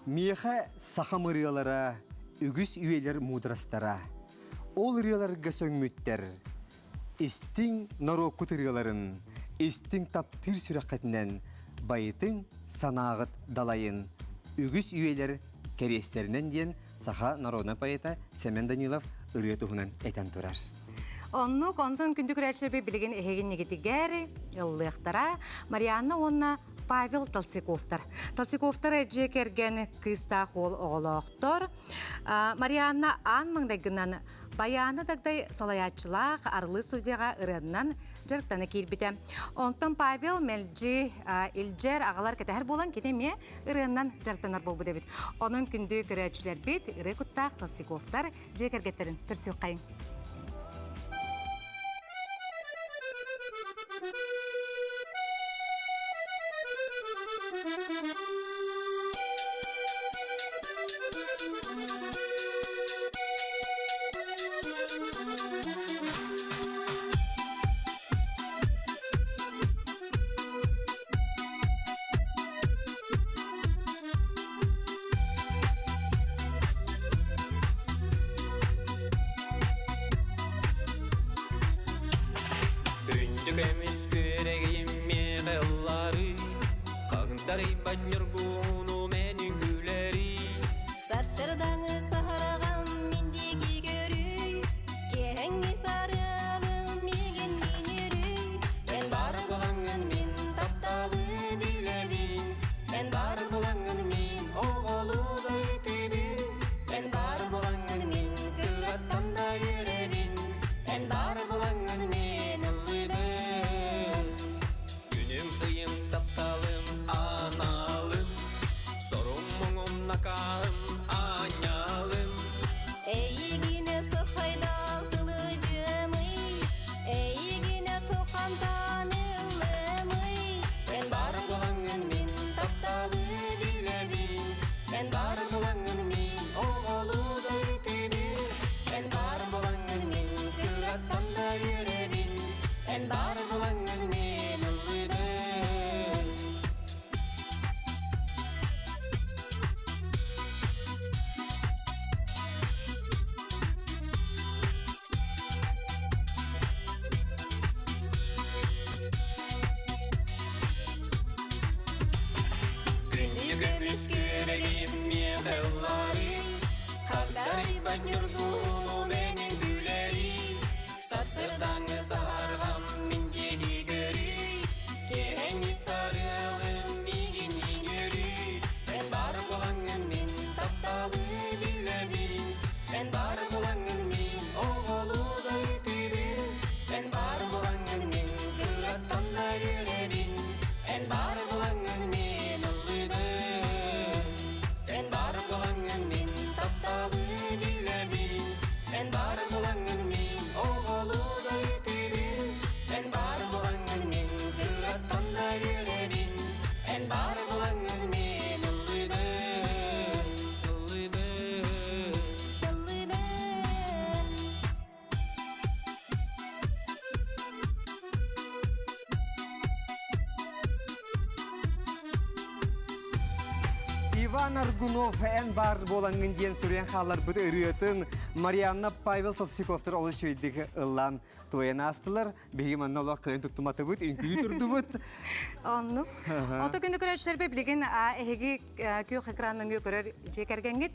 Миэхэ сахам ырыалара үгүс үйэлэр муударастара. Ол ырыаларга сөҥмүттэр. Истиҥ норуоккут ырыаларын, истиҥ таптыыр сүрэххитинэн байытыҥ, санааҕыт далайын. Үгүс үйэлэр кэриэстэринэн диэн саха народнай поэта Сэмэн Данилов ырыа туһунан этэн турар. Оннук, онтон күндү көрөөччүлэрбит билигин эһигиннигитигэр ыллыахтара Марианна уонна Павел Толсиковтар. Толсиковтар дьиэ кэргэн кыыстаах уол оҕолоохтор. Марианна аан маҥнайгынан Байаана Дагдай салайааччылаах Арылы студияҕа ырыаннан дьарыктана киирбитэ. Онтон Павел мэлдьи илдьэр аҕалар кэтэһэр буолан кини эмиэ ырыаннан дьарыктанар буолбут эбит. Онон күндү көрөөччүлэрбит ырыа куттаах Толсиковтар дьиэ кэргэттэрин көрсүөххэйиҥ. Күндү көмүс күөрэгийим миэхэ ылларый, Хагдарыйбат ньургууну мен үҥкүүлэрий. Сарчырдаҥы саһарҕам мин диэки көрүй, Киэһэҥҥи сарыалым миигин минүрүй. Эн бар булаҥҥын мин тапталы билэбин, Эн бар булаҥҥын мин оҕолуу ытыбын, Эн бар булаҥҥын мин кыраттан да үөрэбин, Эн бар булаҥҥын мин ыллыыбын. Күнүм ыйым тапталым аналым, Сорум муҥум накаһым аанньалым. Эйигинэ тухайдаах тылыдьымый, Эйигинэ тухантан ыллымый. Эн бар булаҥҥын мин тапталы билэбин, Эн бар булаҥҥын мин оҕолуу да ытыбын, Эн бар булаҥҥын мин кыраттан да үөрэбин, Эн бар булаҥҥын мин ыллыыбын. Күндү көмүс күөрэгим миэхэ ылларый, Хагдарыйбат ньургуһуну менин күлэрий, Сарсырдаҥы саһарҕам мин диэки көрүй, Киэһэҥҥи сарыалым миигин иҥөрүй. Эн бар булаҥҥын мин тапталы билэбин, Эн бар булаҥҥын мин оҕолуу да ытыыбын, Эн бар булаҥҥын мин кыраттан да үөрэбин, Эн бар булаҥҥын мин ыллыыбын. Эн бар булаҥҥын мин тапталы билэбин, Эн бар булаҥҥын мин оҕолуу да ытыыбын, Эн бар булаҥҥын мин кыраттан да үөрэбин, Эн бар булаҥҥын мин ыллыыбын, ыллыыбын. Ыллыыбын. Иван Аргунов эн баар буолаҥҥын диэн суруйан хаалларбыт ырыатын Марианна Павел Толстяковтар олус үчүгэйдик ыллаан туойан аастылар. Биһиги манна олох кыайан туттуматыбыт, үҥкүү турдубут. Оннук. Ото күнү көрөөччүлэрбит билигин эһиги күөх экранын көрөр дьиэ кэргэҥҥит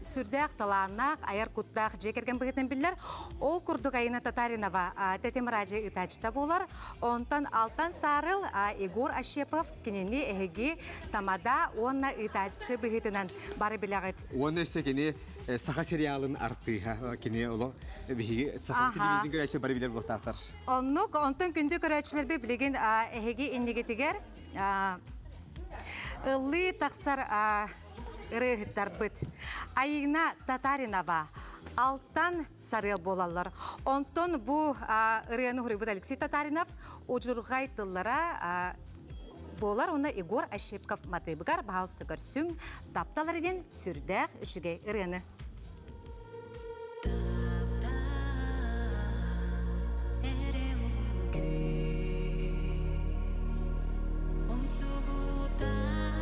сүрдээх талааннаах, айар куттаах дьиэ кэргэн быһыытынан биллэр. Ол курдук Айына Татаринова Тэтим Раджи ыытааччыта буолар. Онтон Алтан Саарыл Егор Ащепов кинини эһиги тамада уонна ыытааччы быһыытынан бары билэҕит. Уонна өссө кини саха сериалын артыыһа кини олох биһиги саха телевидение көрөөччү бары билэр буолтаахтар. Оннук, онтон күндү көрөөччүлэрбит билигин эһиги иннигитигэр ыллыы тахсар ырыаһыттарбыт Айыына Татаринова Алтан Сарыал буолаллар. Онтон бу ырыаны суруйбут Алексей Татаринов удьурҕай тыллара буолар уонна Егор Ощепков матыыбыгар баһаалыста көрсүҥ таптал диэн сүрдээх үчүгэй ырыаны. Эрэ улуу күүс умсугутан.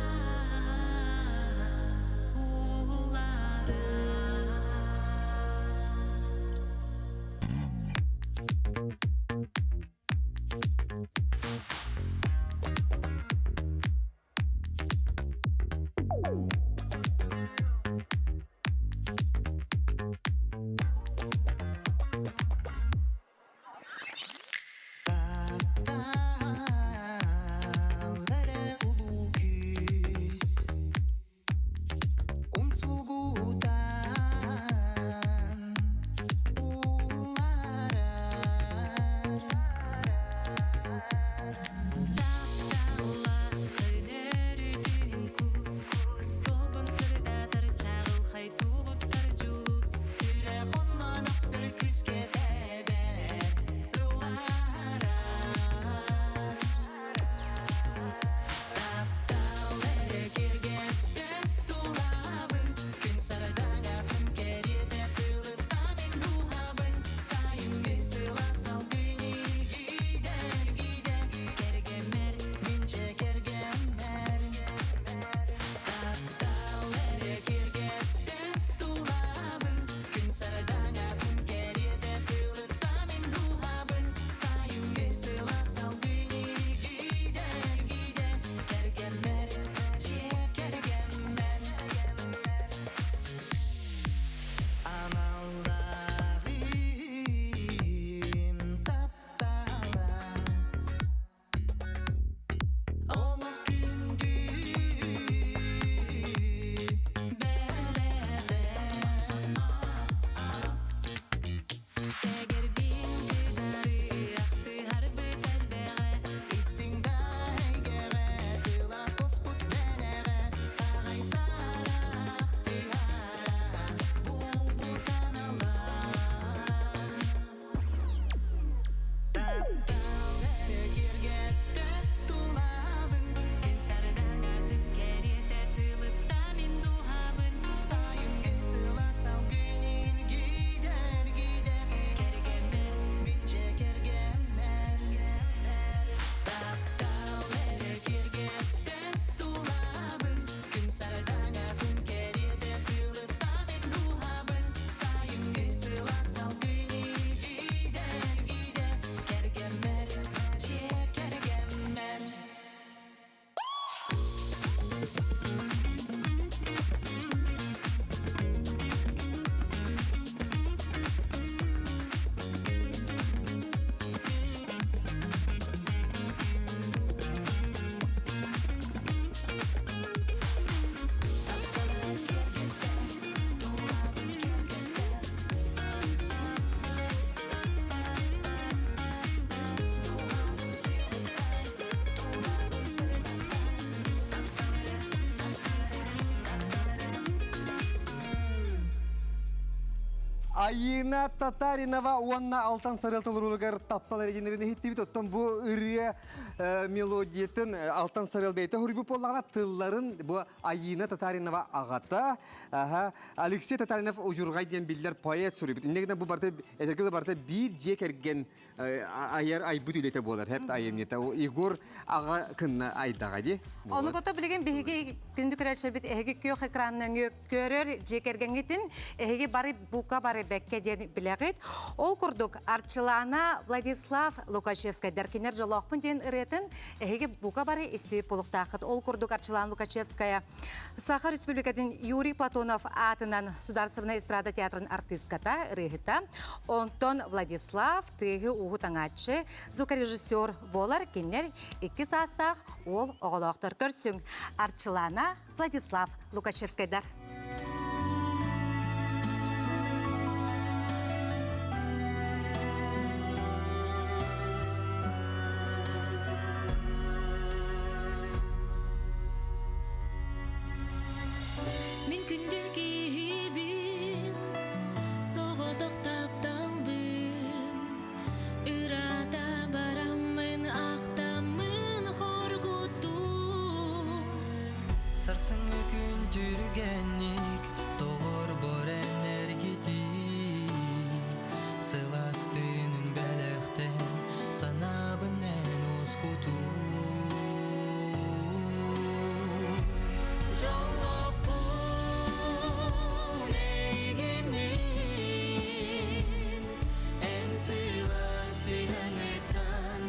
Айыына Татаринова уонна Алтан Сарыал толорууларыгар таптал эрэ иһиттибит. Оттон бу ырыа мелодиятын Алтан Сарыал бэйэтэ хоруйбут буоллаҕына тылларын бу Айыына Татаринова аҕата Алексей Татаринов Удьурҕай диэн биллэр поэт суруйбут. Инньэ гынан бу барыта этэргэ барыта биир дьиэ кэргэн айар айбыт үлэтэ буолар хэп айымньыта Егор аҕа кынна айдаҕа дии. Ону кото билигин биһиги күндү көрөөччүлэрбит эһиги күөх экранынан көрөр дьиэ кэргэҥҥитин эһиги бары бука бары бэккэ диэн билэҕит. Ол курдук Арчылаана Владислав Лукачевскайдар кинилэр дьолоохпун диэн ырыатын эһиги бука бары истибит буолуохтааххыт. Ол курдук Арчылаана Лукачевская Саха Республикатын Юрий Платонов аатынан Судаарыстыбаннай эстрада театрын артыыската, ырыаһыта, онтон Владислав тыаһы-ууһу таҥааччы, звукорежиссер буолар кинилэр икки саастаах уол оҕолоохтор көрсүҥ. Арчылаана Владислав Лукачевскайдар. Мин күндү киһибин, соҕотох тапталбын, Ыраата бараммын ахтаммын хоргуттум. Сарсыҥҥы күн түргэнник тоҕорбор энергитии Сылаас тыынын бэлэхтэн санаабын эн ускутуу Дьоллоохпун эйигинниин Эн сылаас сыһыаҥыттан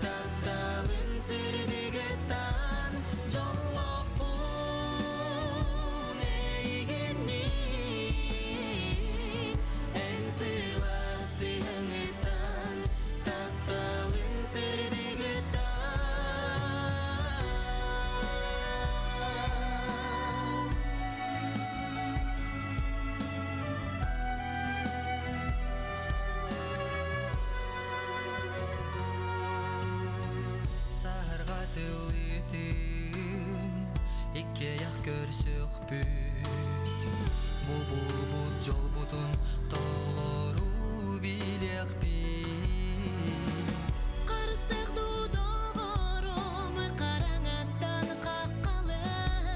тапталын сырдыгыттан Дьоллоохпун эйигинниин Эн сылаас сыһыаҥыттан тапталын сырдыгыттан Саһарҕа тылытын иккиэйэх көрсөхпүт Бу булбут дьолбутун толору билиэхпит Харыстык доҕорум хараҥаттан хаххалыах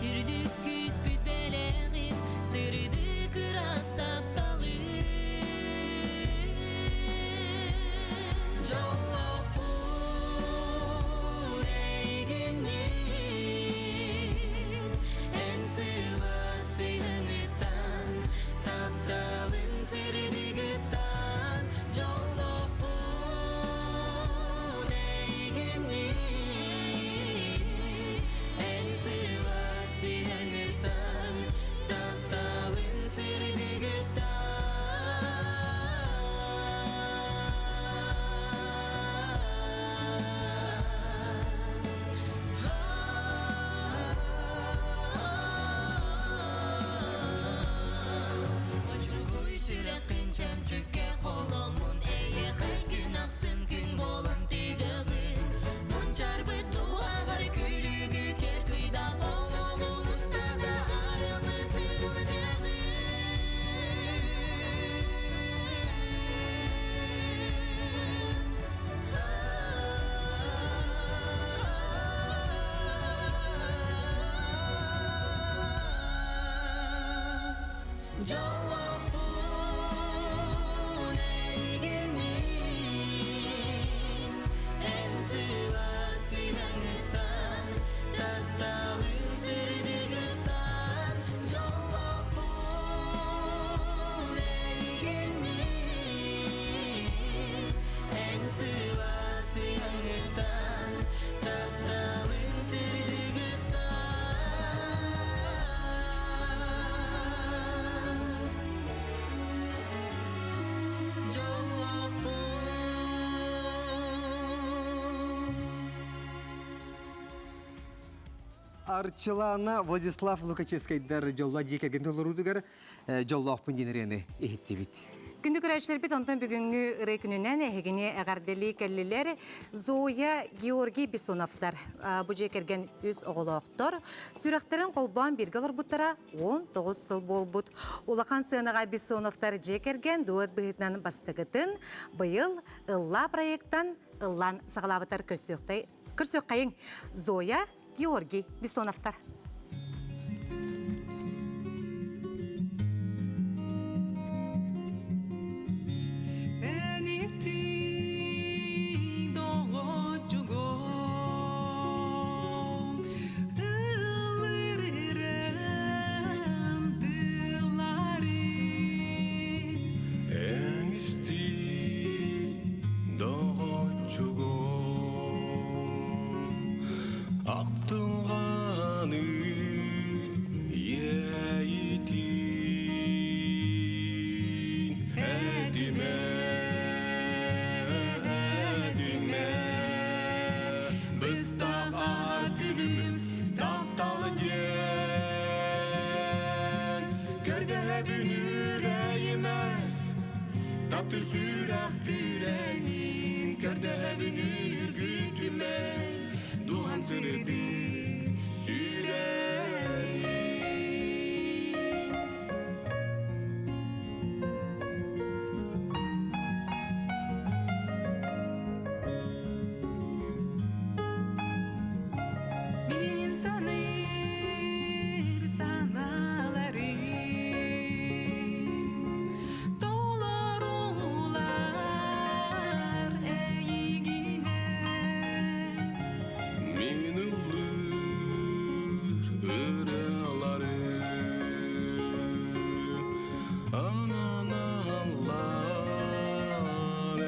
Үрдүк күүспүт бэлэҕин сырдык ыраас тапталы Дьоллоохпун эйигинниин Эн сылаас сыһыаҥыттан тапталын сырдыгыттан Дьоллоохпун эйигинниин Эн сылаас сыһыаҥыттан тапталын сырдыгыттан Очугуй сүрэххин чөмчүккэ холоммун Эйиэхэ күн ахсын күн буолан тыгаҕын Мунчарбыт туһаҕар күлүгү кэр кыйда Олоҕун устата арылы сылдьаҕын Дьоллоохпун эйигинниин Эн сылаас сыһыаҥыттан тапталыҥ сырдыгыттан Дьоллоохпун эйигинниин Эн сылаас сыһыаҥыттан тапталыҥ сырдыгыттан Дьоллоохпун Арчылаана Владислав Лукачевскайдар дьоллоо дьиэ кэргэн толоруутугар дьоллоохпун диэн ырыаны иһиттибит. Күндү көрөөччүлэрбит онтон бүгүҥҥү ырыа күнүнэн эһигини эҕэрдэлии кэллилэр Зоя, Георгий Бессоновтар. Бу дьиэ кэргэн үс оҕолоохтор. Сүрэхтэрин холбоон бииргэ олорбуттара 19 сыл буолбут. Улахан сыанаҕа Бессоновтар дьиэ кэргэн дуэт быһыытынан бастакытын быйыл Ыллаа проектан ыллаан саҕалаабытар көрсүөхтэй көрсүөххэйиҥ Зоя, Георгий Бессоновтар. Эн истиий доҕоччугум Ахтылҕаны иэйитин этимэ, этимэ Быстах аар күлүм таптал диэн Көрдөһөбүн үрэйимэ Таптыр сүрэх күрэҥин Көрдөһөбүн үргүтүмэ Дууһам сырдык сүрэҕин Мин саныыр санааларым толорулар эйигинэ. Мин ыллыыр ырыаларым Ананаллар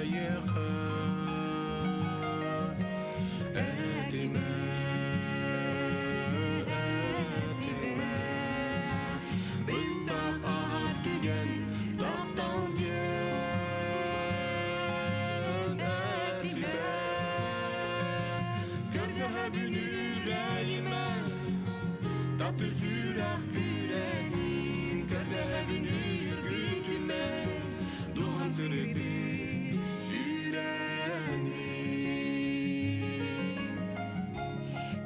эйиэхэ Этимэ, этимэ Быстах аһар түгэн таптал диэн Этимэ, көрдөһөбүн үрэйимэ Таптыр сүрэх күрэҥин Көрдөһөбүн үргүтүмэ Дууһам сырдык сүрэҕин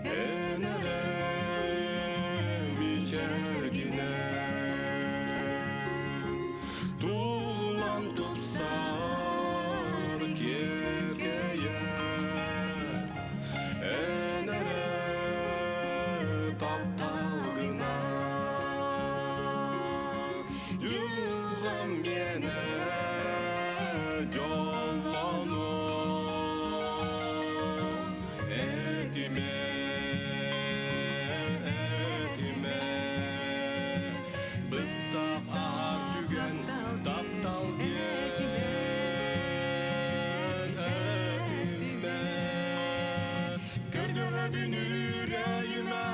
Эн эрэ мичээргинэн Тулам тупсар киэркэйэр Эн эрэ тапталгынан Дьылҕам миэнэ дьоллонуо Этимэ, этимэ Быстах аһар түгэн таптал диэн Этимэ, көрдөһөбүн үрэйимэ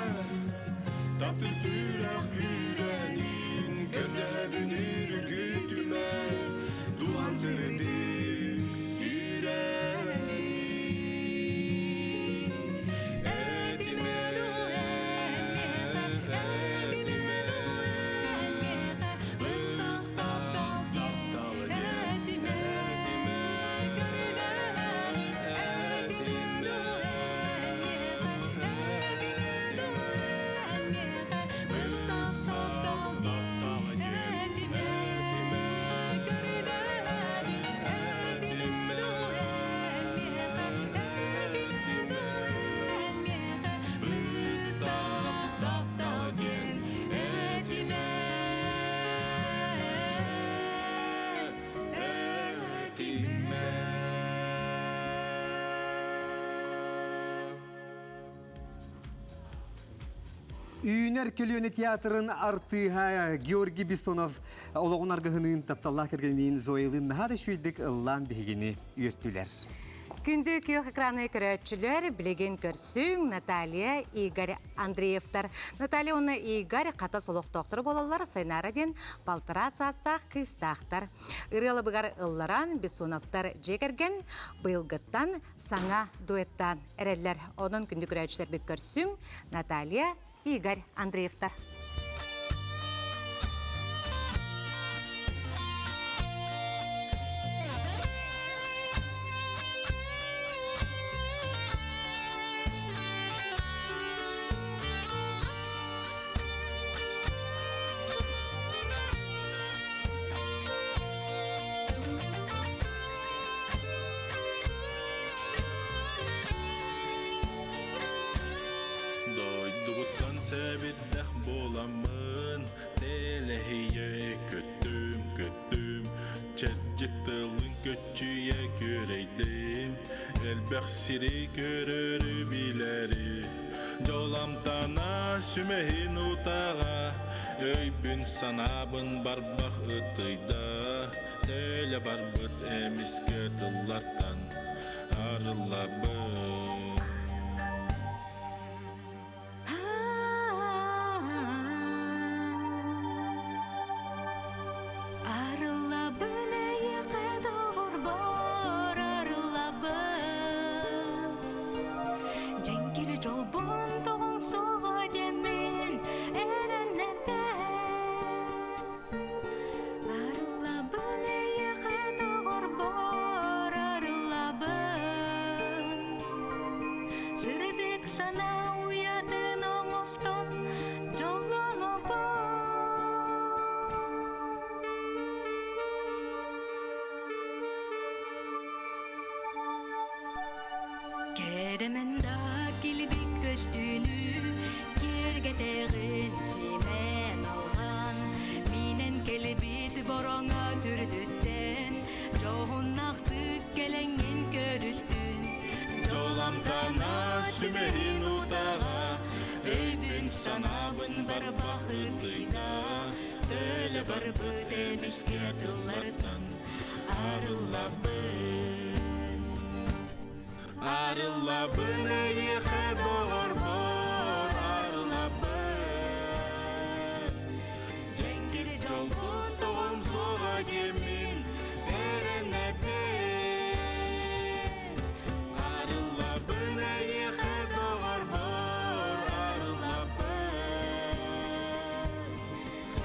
Таптыр сүрэх күүрэнин Көрдөһөбүн үргүтүмэ Дууһам сырдык сүрэҕин Этимэ, этимэ Быстах таптал диэн Этимэ, этимэ Үүнэр көлүөнэ театрын артыыһа Георгий Бессонов олоҕун аргыһыныын тапталлаах кэргэниин Зоялыын наһаа да үчүгэйдик ыллаан биһигини үөртүлэр. Күндү күөх экраны көрөөччүлэр, билигин көрсүҥ Наталья, Игорь Андреевтар. Наталья уонна Игорь хата солохтоохторо буолаллар Сайнара диэн балтараа саастаах кыыстаахтар. Ырыалабыгар ылларан Бессоновтар дьиэ кэргэн быйылгыттан саҥа дуэттаан эрэллэр. Онон күндү көрөөччүлэрбит көрсүҥ Наталья, Игорь Андреевтар. Элбэх сири көрөрү билэри Дьол амтана сүмэһин утаҕа Өйбүн санаабын барбах ытыйда Төлө барбыт эмискэ тыллартан арыллабын. Арыллабын эйиэхэ доҕорбор арыллабын Дьэҥкир дьолбун тоҕон суоҕа диэммин эрэнэбин Арыллабын эйиэхэ доҕорбор арыллабын Сырдык санаа уйатын оҥостон дьоллонобун. Кэрэмэн да килбик көстүүнү киэргэтэҕин симэн алҕан Минэн кэлбит бороҥо түрдүттэн дьоһуннаахтык кэлэҥҥин көрүстүн Дьол сүмэһин утаҕа Өйбүн санаабын барбах ытыйда Төлө барбыт эмискэ тыллартан арыллабын Арыллабын эйиэхэ доҕорбор арыллабын Дьэҥкир дьолбун тоҕум суоҕа диэммин эрэнэбин Арыллабын эйиэхэ доҕорбор арыллабын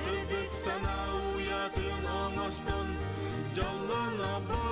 Сырдык санаа уйатын оҥостон дьоллонобун.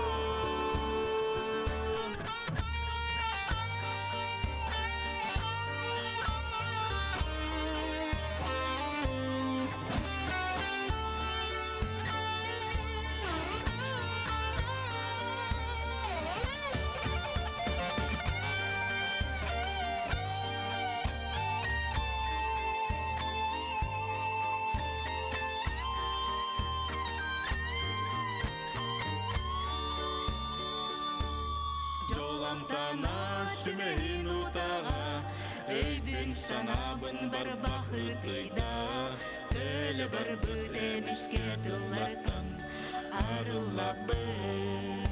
Дьол амтана сүмэһин утаҕа Өйбүн санаабын барбах ытыйда Төлө барбыт эмискэ тыллартан арыллабын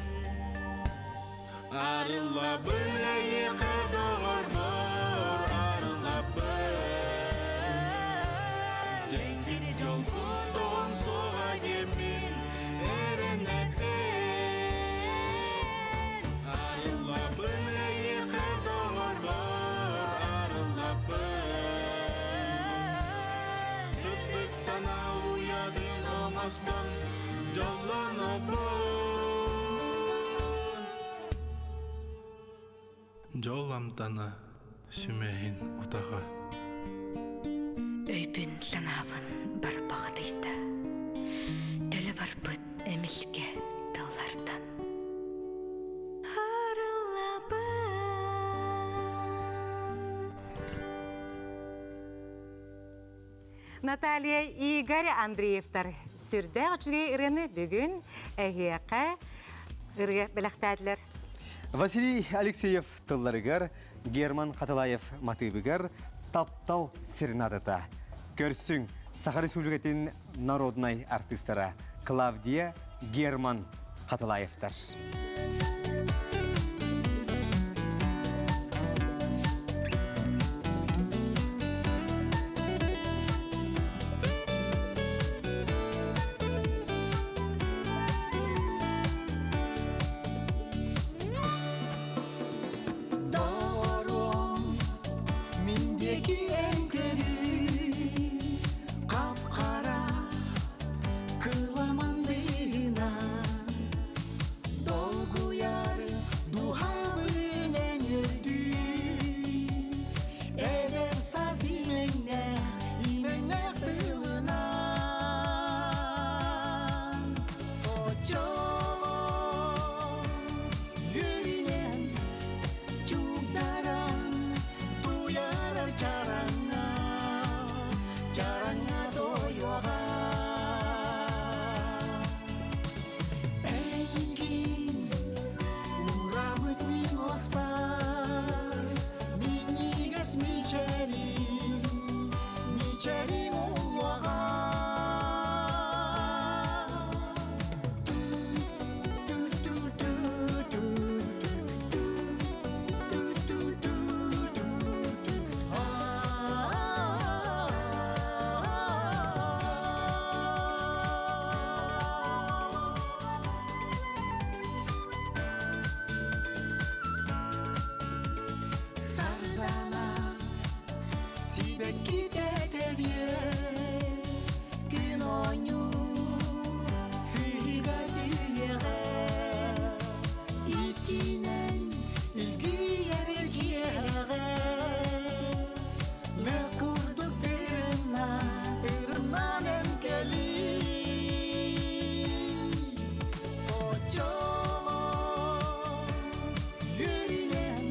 Арыллабын эйиэхэ доҕорбор арыллабын Дьэҥкир дьолбун тоҕон суоҕа диэммин эрэнэбин Арыллабын эйиэхэ доҕорбор арыллабын Сырдык санаа уйатын оҥостон дьоллонобун. Дьол амтана сүмэһин утаҕа. Өйбүн санаабын барбаҕытыйда Төлө барбыт эмискэ тыллартан Арыллабын. Наталья Игорь Андреевтар сүрдээх үчүгэй ырыаны бүгүн эһиэхэ ырыа бэлэхтээтилэр. Василий Алексеев тылларыгар, Герман Хатылаев матыыбыгар «Таптал серенадата». Көрсүҥ, Саха Республикатын народнай артыыстара Клавдия Герман Хатылаевтар. Доҕоруом, мин диэки эн көрүүй, хап-хара кыламан дыына. Мичэриҥ уллуоҕа Сардана сибэкки тэтэриэ күн оонньуу сыһыга түһүөҕэ итинэн илгийэр киэһэҕэ лык курдук тырымна тырымнан эн кэлиий оччоҕо үөрүнэн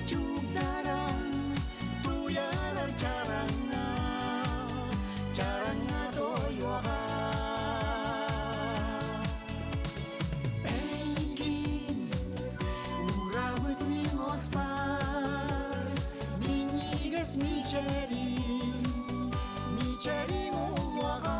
чугдаран туйарар чараҥҥа чараҥҥа тойуоҕа эйигин уурабыт мин оспар минньигэс мичээрин мичээрин уллуоҕа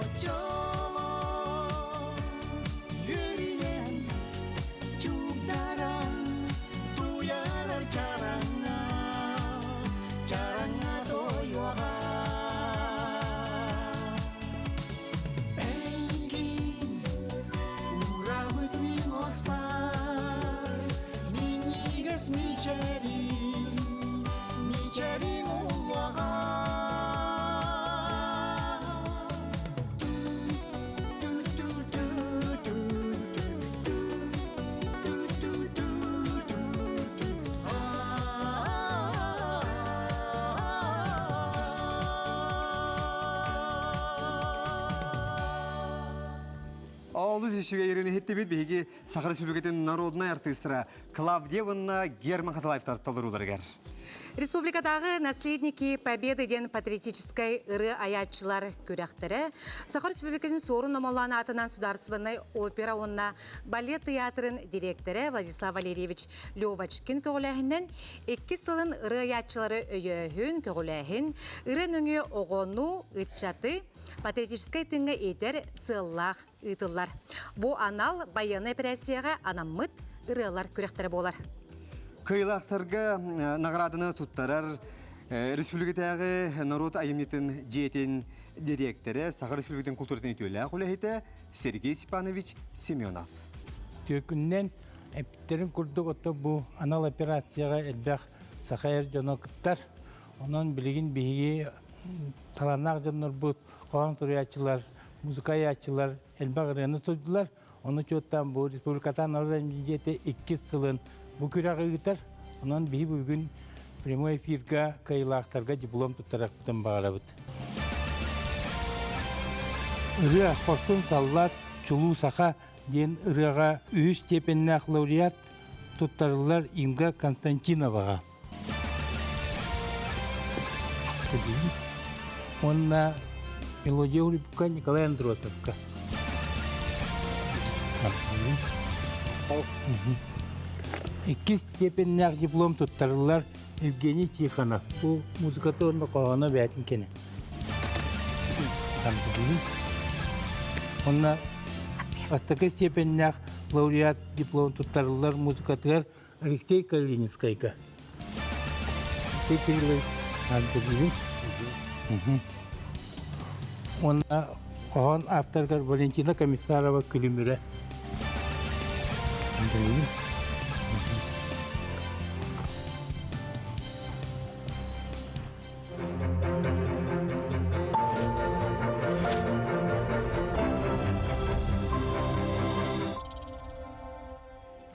Оччоҕо үөрүнэн чугдаран туйарар чараҥҥа чараҥҥа тойуоҕа Эйигин уурабыт мин оспар минньигэс мичээрин мичээрин уллуоҕа Олус үчүгэй ырыаны иһиттибит биһиги Саха Республикатын народнай артыыстара Клавдия уонна Герман Хатылаевтар толорууларыгар. Республикатааҕы «Наследники Победы» диэн патриотическай ырыа айааччылар күрэхтэрэ Саха Республикатын Суорун Омоллоон аатынан Судаарыстыбаннай опера уонна балет тыйаатырын дириэктэрэ Владислав Валерьевич Левочкин көҕүлээһинэн иккис сылын ырыа айааччылары өйөөһүн, көҕүлээһин, ырыа нөҥүө оҕону, ыччаты патриотическай тыыҥҥа иитэр сыаллаах ыытыллар. Бу анал байыаннай эпэрээссийэҕэ анаммыт ырыалар күрэхтэрэ буолар. Кыайыылаахтарга наҕарааданы туттарар республикатааҕы норуот айымньытын дьиэтин дириэктэрэ, Саха Республикатын култууратын үтүөлээх үлэһитэ Сергей Степанович Семенов. Түөкүннэн эппиттэрин курдук ото бу анал операцияҕа элбэх саха эр дьоно кыттар. Онон билигин биһиги талааннаах дьоннорбут хоһоон суруйааччылар, музыка айааччылар элбэх ырыаны суруйдулар. Ону учуоттаан бу республикатаан норуот дьиэтэ иккис сылын бу күрэҕи ыытар. Онон биһи бүгүн прямой эфирга кыайыылаахтарга диплом туттарыахпытын баҕарабыт. Ырыа Хорсун саллаат Чулуу саха диэн ырыаҕа үһүс степеннээх лауреат туттарыллар Инга Константиноваҕа. Уонна мелодия улыбка Николай Андросовка. Иккис степеннээх диплом туттарыллар Евгений Тихонов. Бу музыката уонна хоһооно бэйэтин кэнэ. Онно бастакы степеннээх лауреат диплом туттарыллар музыкатыгар Алексей Калининскайга. Алексей Кириллович Антонин. Уонна хоһоон авторыгар Валентина Комиссарова Күлүмүрэ.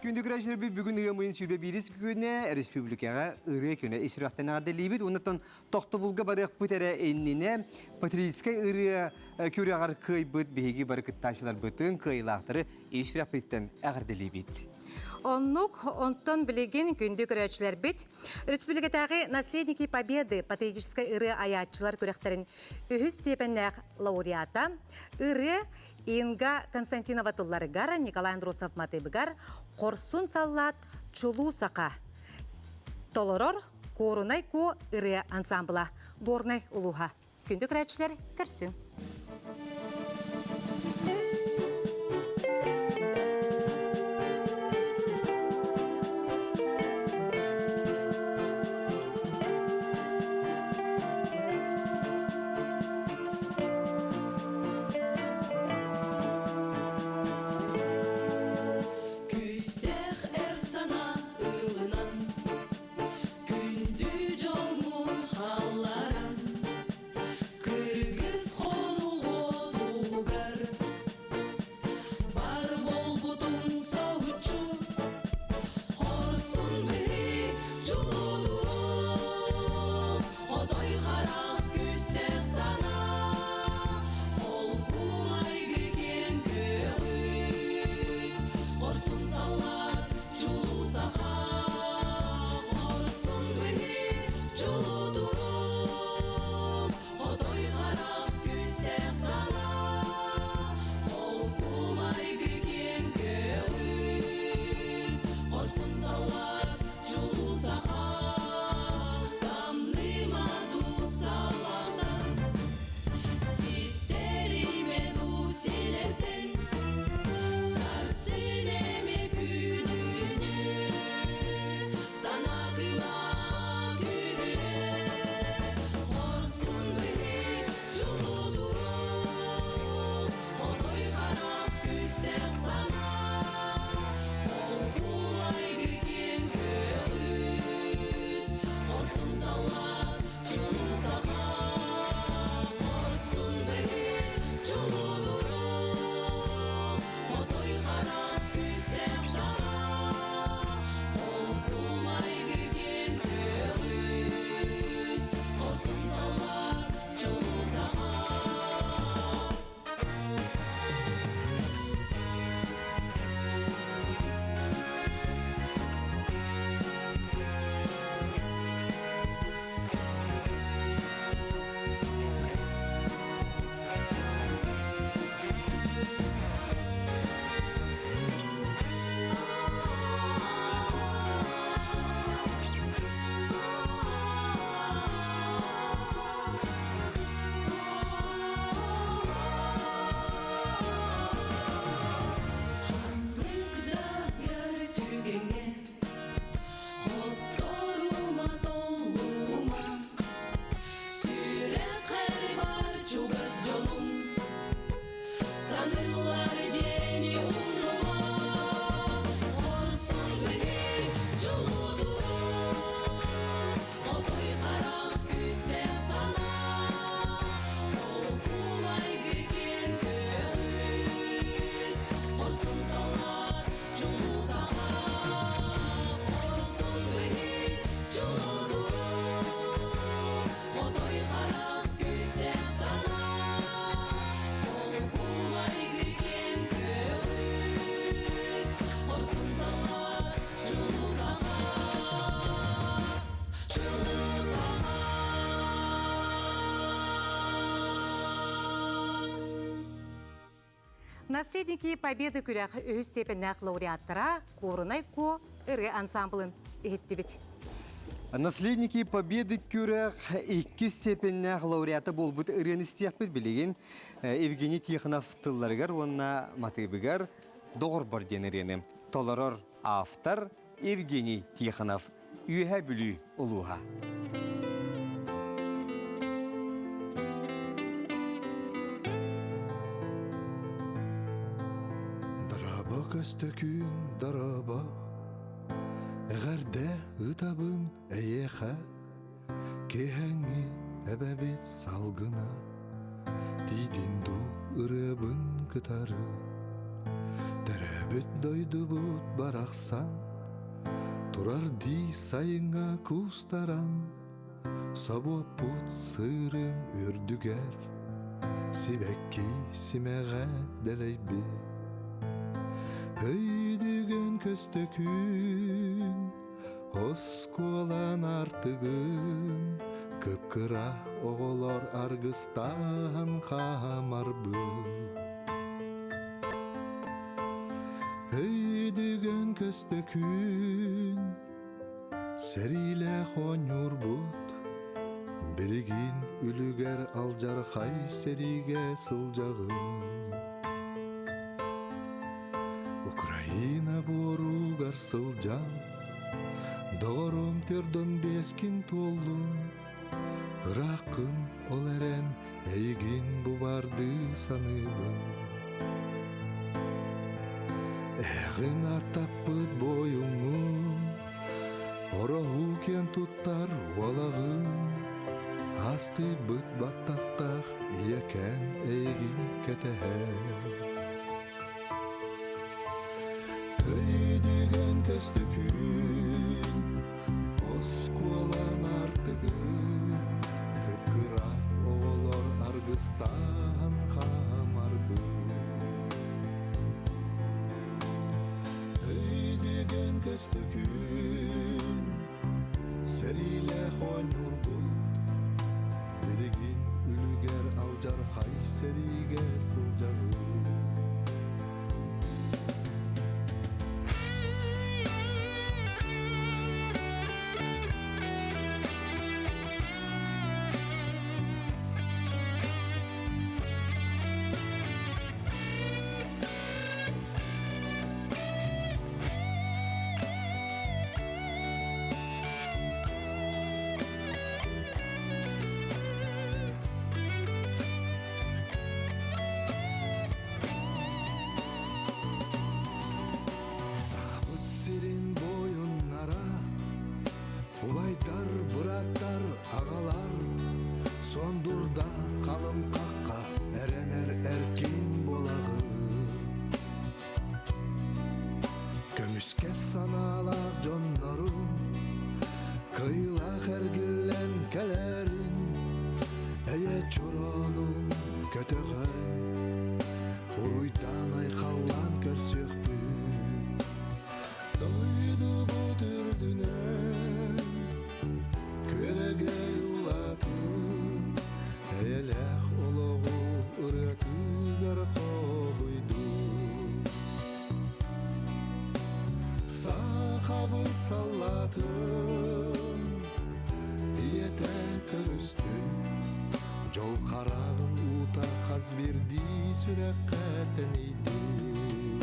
Күндү көрөөччүлэрбит бүгүн ыам ыйын сүүрбэ биирис күнэ республикаҕа ырыа күнэ ис сүрэхтэн эҕэрдэлиибит. Оннуттан тохтобулга барыахпыт эрэ иннинэ патриотическай ырыа күрэҕэр кыайбыт биһиги бары кыттааччыларбытын, кыайыылаахтары ис сүрэхпититтэн эҕэрдэлиибит. Оннук, онтон билигин күндү көрөөччүлэрбит республикатааҕы «Наследники Победы» патриотическай ырыа айааччылар күрэхтэрин үһүс степеннээх лауреата, ырыа Инга Константинова тылларыгар, Николай Андросов матыыбыгар «Хорсун саллаат чулуу саха» толорор Куорунай Куо ырыа ансамбла Горнай улууһа. Күндү көрөөччүлэр, көрсүҥ! Күүстээх эр санаа ылынан, Күндү дьоҥҥун хаалларан, Кыргыз хонугуотугар Бар буолбутуҥ соһуччу, Хорсун быһыы чулуу Хотой харах күүстээх санаа, Холкумайгы киэҥ көҕүс, Хорсун саллаат чулуу саха, Хорсун быһыы чулуу турук, Хотой харах күүстээх санаа, Холкумайгы киэҥ көҕүс, Хорсун саллаат чулуу саха, Самныма дуу салахтан, Ситтэриме дуу силэртэн, Сарсын эми күнүнү, Санаатыма күүрэ, Хорсун быһыы чулуу турук, Хотой харах күүстээх санаа, Холкумайгы киэҥ көҕүс, Хорсун саллаат чулуу саха, Хорсун быһыы чулуу турук, Хотой харах күүстээх санаа, Холкумайгы киэҥ көҕүс, Хорсун саллаат чулуу саха. Ханнык да өр түгэҥҥэ хотторума толлума Сүрэххэр бар чугас дьонум саныыллар диэни умнума Хорсун быһыы чулуу турук Хотой харах күүстээх санаа Холкумайгы киэҥ көҕүс Хорсун саллаат чулуу саха Хорсун быһыы чулуу турук Хотой харах күүстээх санаа Холкумайгы киэҥ көҕүс Хорсун саллаат чулуу саха Чулуу саха Наследники Победы күрэх үһүс степеннээх лауреаттара Куорунай Куо ырыа ансамблын иһиттибит. Наследники Победы күрэх иккис степеннээх лауреата буолбут ырыаны истиэхпит билигин Евгений Тихонов тылларыгар уонна матыыбыгар Доҕорбор диэн ырыаны толорор автор Евгений Тихонов, Үөһээ Бүлүү улууһа. Дорообо. Көстөкүүн дорообо, эҕэрдэ ыытабын эйиэхэ, киэһэҥҥи эбэбит салгына, тиийдин дуу ырыабын кытары. Төрөөбүт дойдубут барахсан, турар дии сайыҥҥа куустаран, Собуоппут сыырын үрдүгэр сибэкки симэҕэ дэлэйбит. Өйдүгэн көстөкүүн, оскуолан артыгын, кып-кыра оҕолор аргыстаһан хаамарбыт. Өйдүгэн көстөкүүн, Сэриилээх оонньуурбут, билигин үлүгэр алдьархай сэриигэ сылдьаҕын. Украина буоруугар сылдьан, доҕорум төрдөн биэскин туоллум, ырааххын ол эрэн эйигин бу баардыы саныыбын. Эҕин аттаппыт буойуҥҥун, ороһу киэн туттар уолаҕын, астыйбыт баттахтаах ийэкээн эйигин кэтэһэр. Өйдүгэн көстөкүүн, оскуолан артыгын, кып-кыра оҕолор аргыстаһан хаамарбыт. Өйдүгэн көстөкүүн, сэриилээх оонньуурбут, билигин үлүгэр алдьархай сэриигэ сылдьаҕын. Сахабыт сирин буойуннара, убайдар, бырааттар, аҕалар, сондурда халыҥ хахха эрэнэр эркин буолаҕын. Көмүскэс санаалаах дьоннорум, кыйылаах эргиллэн кэлэрин, эйэ чороонун көтөҕөн, уруйдаан айхаллаан көрсүөхпүт. Дойдубут үрдүнэн күөрэгэй улаатын, эйэлээх олоҕу ырыатыгар хоһуйдун. Сахабыт саллаатын ийэтэ көрүстүн, дьол хараҕын уута хас биирдии сүрэххэ тэнийдин.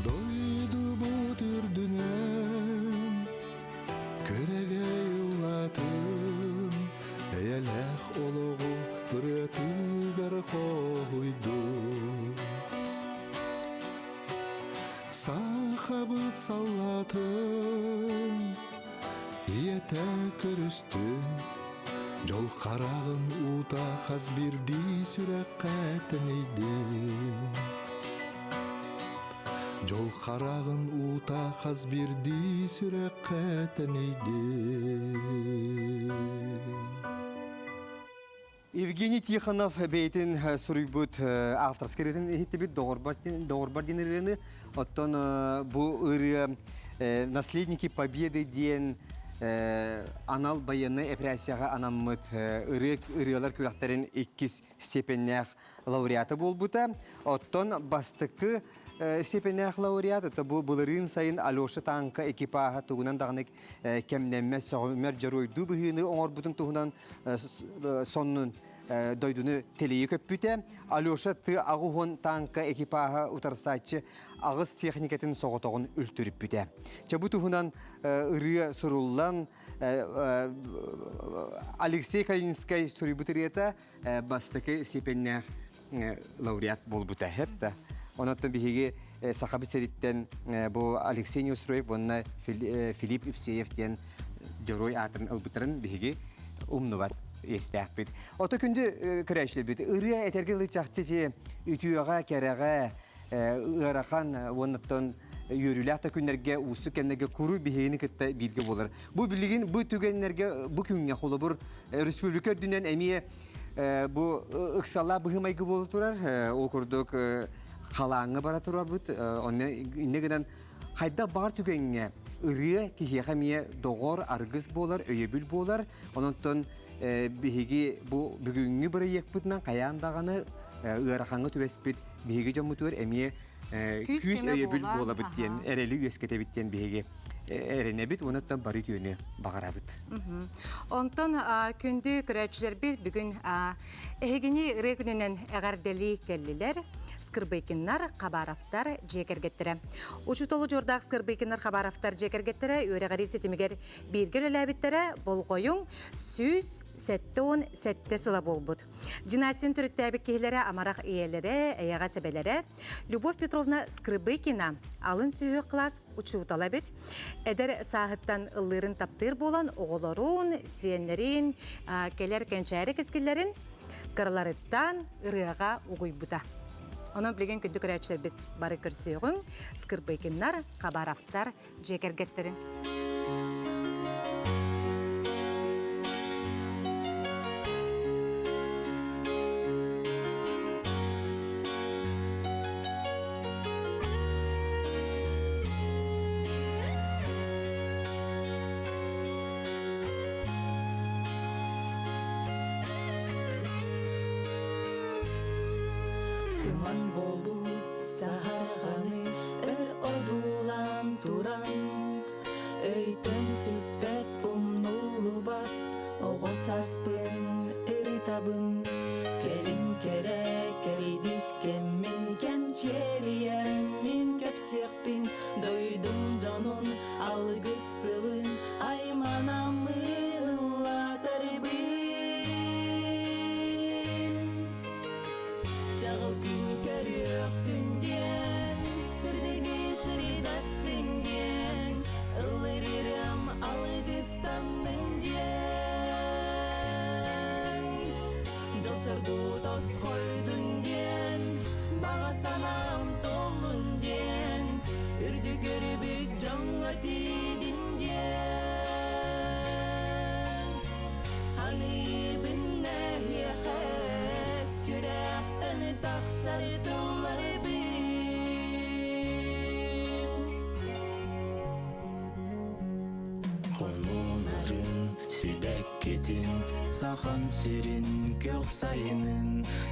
Дойдубут үрдүнэн Күрэгэй улаатын, эйэлээх олоҕу ырыатыгар хоһуйдун. Сахабыт саллаатын, ийэтэ көрүстүн, дьол хараҕын уута хас биирдии сүрэххэ тэнийдин. Дьол хараҕын уута хас биирдии сүрэххэ тэнийдин. Евгений Тихонов бэйэтин суруйбут авторскай ырыатын иһиттибит доҕорбар диэн ырыаны. Оттон бу ырыа «Наследники Победы» диэн анал байыаннай эпэрээссийэҕэ анаммыт ырыа ырыалар күрэхтэрин иккис степеннээх лауреата буолбута. Оттон бастакы степеннээх лауреат это бу былырыын сайын Алеша Тааҥка экипаһа тугунан даҕаны кэмнэммэт сөҕүмэр дьоруойдуу быһыыны оҥорбутун туһунан соннун дойдуну тэлийи көппүтэ. Алеша тыа аҕыс тааҥка экипаһа утарсааччы аҕыс техникатын соҕотоҕун үлтүрүппүтэ. Чэ бу туһунан ырыа суруллан Алексей Калининскай суруйбут ырыата бастакы степеннээх лауреат буолбута. Хеп да. Онон биһиги Сахабыт сириттэн бу Алексей Неустроев уонна Филипп Евсеев диэн дьоруой аатын ылбыттарын биһиги умнубат иэстээхпит. Ото күндү көрөөччүлэрбит, ырыа этэргэ ылы чахчы үтүөҕэ, кэрэҕэ, ыарахан уоннаттан үөрүүлээх да күннэргэ, уустук кэмнэргэ куру биһигини кытта бииргэ буолар. Бу билигин бу түгэннэргэ, бу күҥҥэ холобур республика үрдүнэн эмиэ бу ыксаллаах быһыы-майгы буола турар. Ол курдук халааҥҥа бара турарбыт. Онно иннэ гынан хайдах баҕар түгэҥҥэ ырыа киһиэхэ эмиэ доҕор, аргыс буолар, өйөбүл буолар. Ононтон биһиги бу бүгүҥҥү бырайыакпытынан хайаан даҕаны ыарахаҥҥа түбэспит биһиги дьоммутугар эмиэ күүс өйөбүл буолабыт диэн эрэли үөскэтэбит диэн биһиги эрэнэбит уонна бары үтүөнү баҕарабыт. Онтон күндү көрөөччүлэрбит бүгүн эһигини ырыа күнүнэн эҕэрдэлии кэллилэр Скырбыйкиннар, Хабаровтар дьиэ кэргэттэрэ. Учуутал удьуордаах Скырбыйкиннар, Хабаровтар дьиэ кэргэттэрэ үөрэҕирии ситимигэр бииргэ үлэлээбиттэрэ болҕойуҥ 177 сыла буолбут. Династияны төрүттээбит киһилэрэ амарах ийэлэрэ, эйэҕэс эбэлэрэ Любовь Петровна Скрыбыкина алын сүһүөх кылаас учуутала эбит. Эдэр сааһыттан ыллыырын таптыыр буолан оҕолорун, сиэннэрин, кэлэр кэнчээри кэскиллэрин кыраларыттан ырыаҕа угуйбута. Онон билигин күндү көрөөччүлэрбит бары көрсүөҕүҥ Скрыбыкиннар, Хабаровтар дьиэ кэргэттэрин. Туман буолбут саһарҕаны өр одуулаан туран Өйтөн сүппэт умнуллубат оҕо сааспын ырытабын Кэлин кэрэ кэридис кэммин кэмчиэрийэммин кэпсиэхпин Дойдум дьонун алгыс тылын айманаммын ыллатарбын Чаҕыл күн көрүөхтүн диэн, сырдыгы сырдаттын диэн, ыллырырым алгыстаннын диэн. Дьол соргу тосхойдун диэн, баҕа санаам толлун диэн, үрдүк өрүбүт дьоҥҥо тиийдин диэн. Аныыбын эһиэхэ сүрэхтэн тахсар тылларбын. Хонуунарын сибэккитин, сахам сирин көх сайынын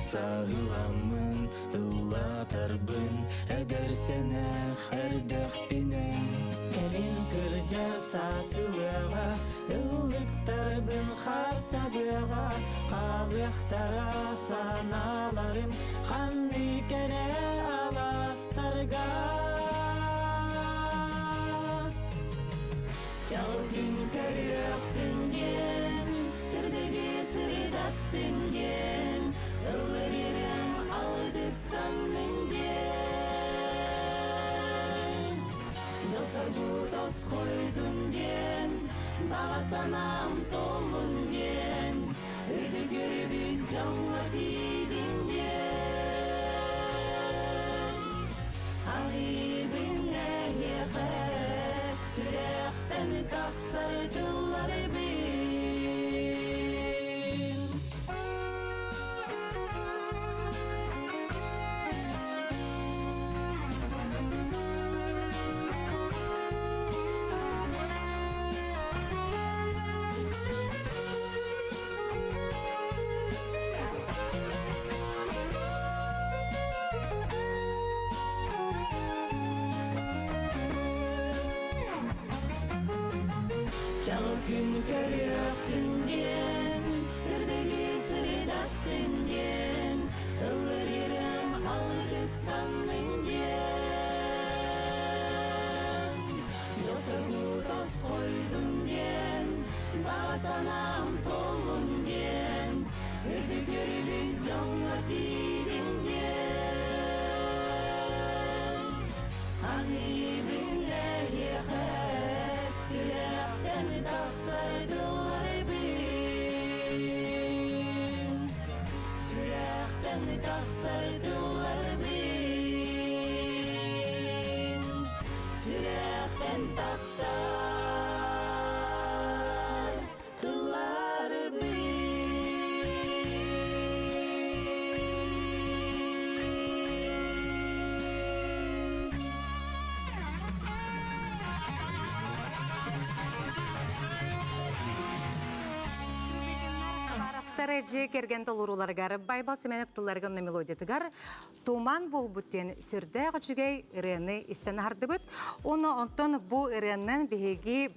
саһыламмын ыллатарбын эдэр сэнэх эрдэхпинэн Кэлин кырдьар саасылыаҕа, ыллыктарбын хаар сабыаҕа, хаалыахтара санааларым ханнык эрэ алаастарга. Чаҕыл күн көрүөхтүн диэн, сырдыгы сырдаттын диэн, ыллырырым алгыстаннын диэн. Дьол соргу тосхойдун диэн, баҕа санаам толлун диэн, үрдүк өрүбүт дьоҥҥо тиийдин диэн. Аныыбын эһиэхэ сүрэхтэн тахсар тылларбын. Чаҕыл күн көрүөхтүн диэн, сырдыгы сырдаттын диэн, ыллырырым алгыстаннын диэн. Дьол соргу тосхойдун диэн, баҕа санаам толлун диэн, үрдүк өрүбүт дьоҥҥо тиийдин диэн. Аныыбын эһиэхэ сүрэхтэн тахсар тылларбын Сүрэхтэн тахсар тылларбын Сүрэхтэн тахсар тылларбын. Хабаровтар дьиэ кэргэн толорууларыгар Байбал Семенов тылларыгар уонна мелодиятыгар Туман буолбут диэн сүрдээх үчүгэй ырыаны истэн аһардыбыт. Уонна онтон бу ырыанан биһиги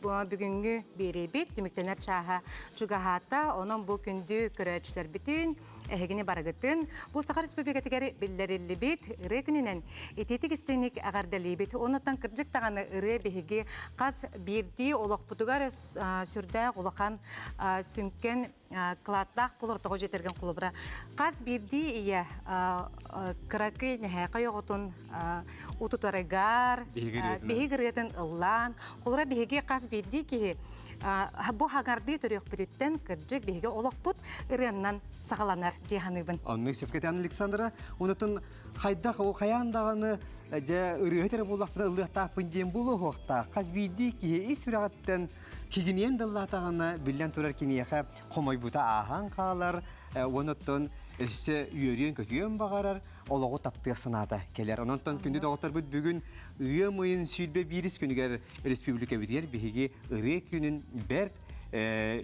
Бүгүҥҥү биэриибит түмүктэнэр чааһа чугаһаата. Онон бу күндү көрөөччүлэрбитин, эһигини барыгытын бу Саха Республикатыгар биллэриллибит ырыа күнүнэн итиитик истиҥник эҕэрдэлиибит. Онуттан кырдьык даҕаны ырыа биһиги хас биирдии олохпутугар сүрдээх улахан сүҥкэн кылааттаах буолар тоҕо дьиэтэргэн холобура хас биирдии ийэ кыракый нэһээкэй оҕотун утутарыгар биһиг ырыатын ыллаан холобура биһиги хас биирдии киһи бу хаҥардыы төрүөхпүтүттэн кырдьык биһиги олохпут ырыаннан саҕаланар дии саныыбын. Оннук сөпкө Александра, онутун хайдах ол хайаан даҕаны дьэ ырыаһыт эрэ буоллахпына ыллыахтаахпын диэн буолуохтаах. Хас биирдии киһи ис сүрэҕиттэн Кигиниэн дыллаатаҕына, биллэн турар киниэхэ хомойбута ааһан хаалар, уонуттан өссө үөрүөн-көтүөн баҕарар, олоҕу таптыах санаата кэлэр. Онон күндү доҕотторбут бүгүн ыам ыйын 21 күнүгэр республикабытыгар биһиги ырыа күнүн бэрт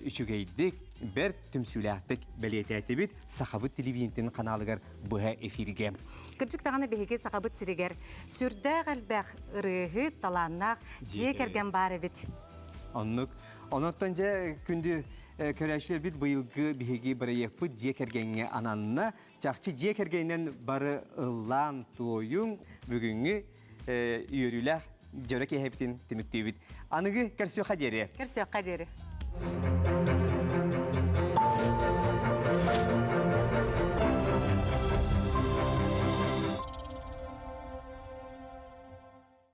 үчүгэйдик, бэрт түмсүүлээхтик бэлиэтээтибит Сахабыт телевидениетин ханаалыгар быһа эфиргэ. Кырдьык даҕаны биһиги Сахабыт сиригэр сүрдээх элбэх ырыаһыт, талааннаах дьиэ кэргэн баар эбит. Оннук. Онон дьэ күндү көрөөччүлэрбит быйылгы биһиги бырайыакпыт дьиэ кэргэҥҥэ ананна. Чахчы дьиэ кэргэнинэн бары ыллаан туойуҥ бүгүҥҥү үөрүүлээх дьоро киэһэбитин түмүктүүбүт. Аныгы көрсүөххэ диэри. Көрсүөххэ диэри.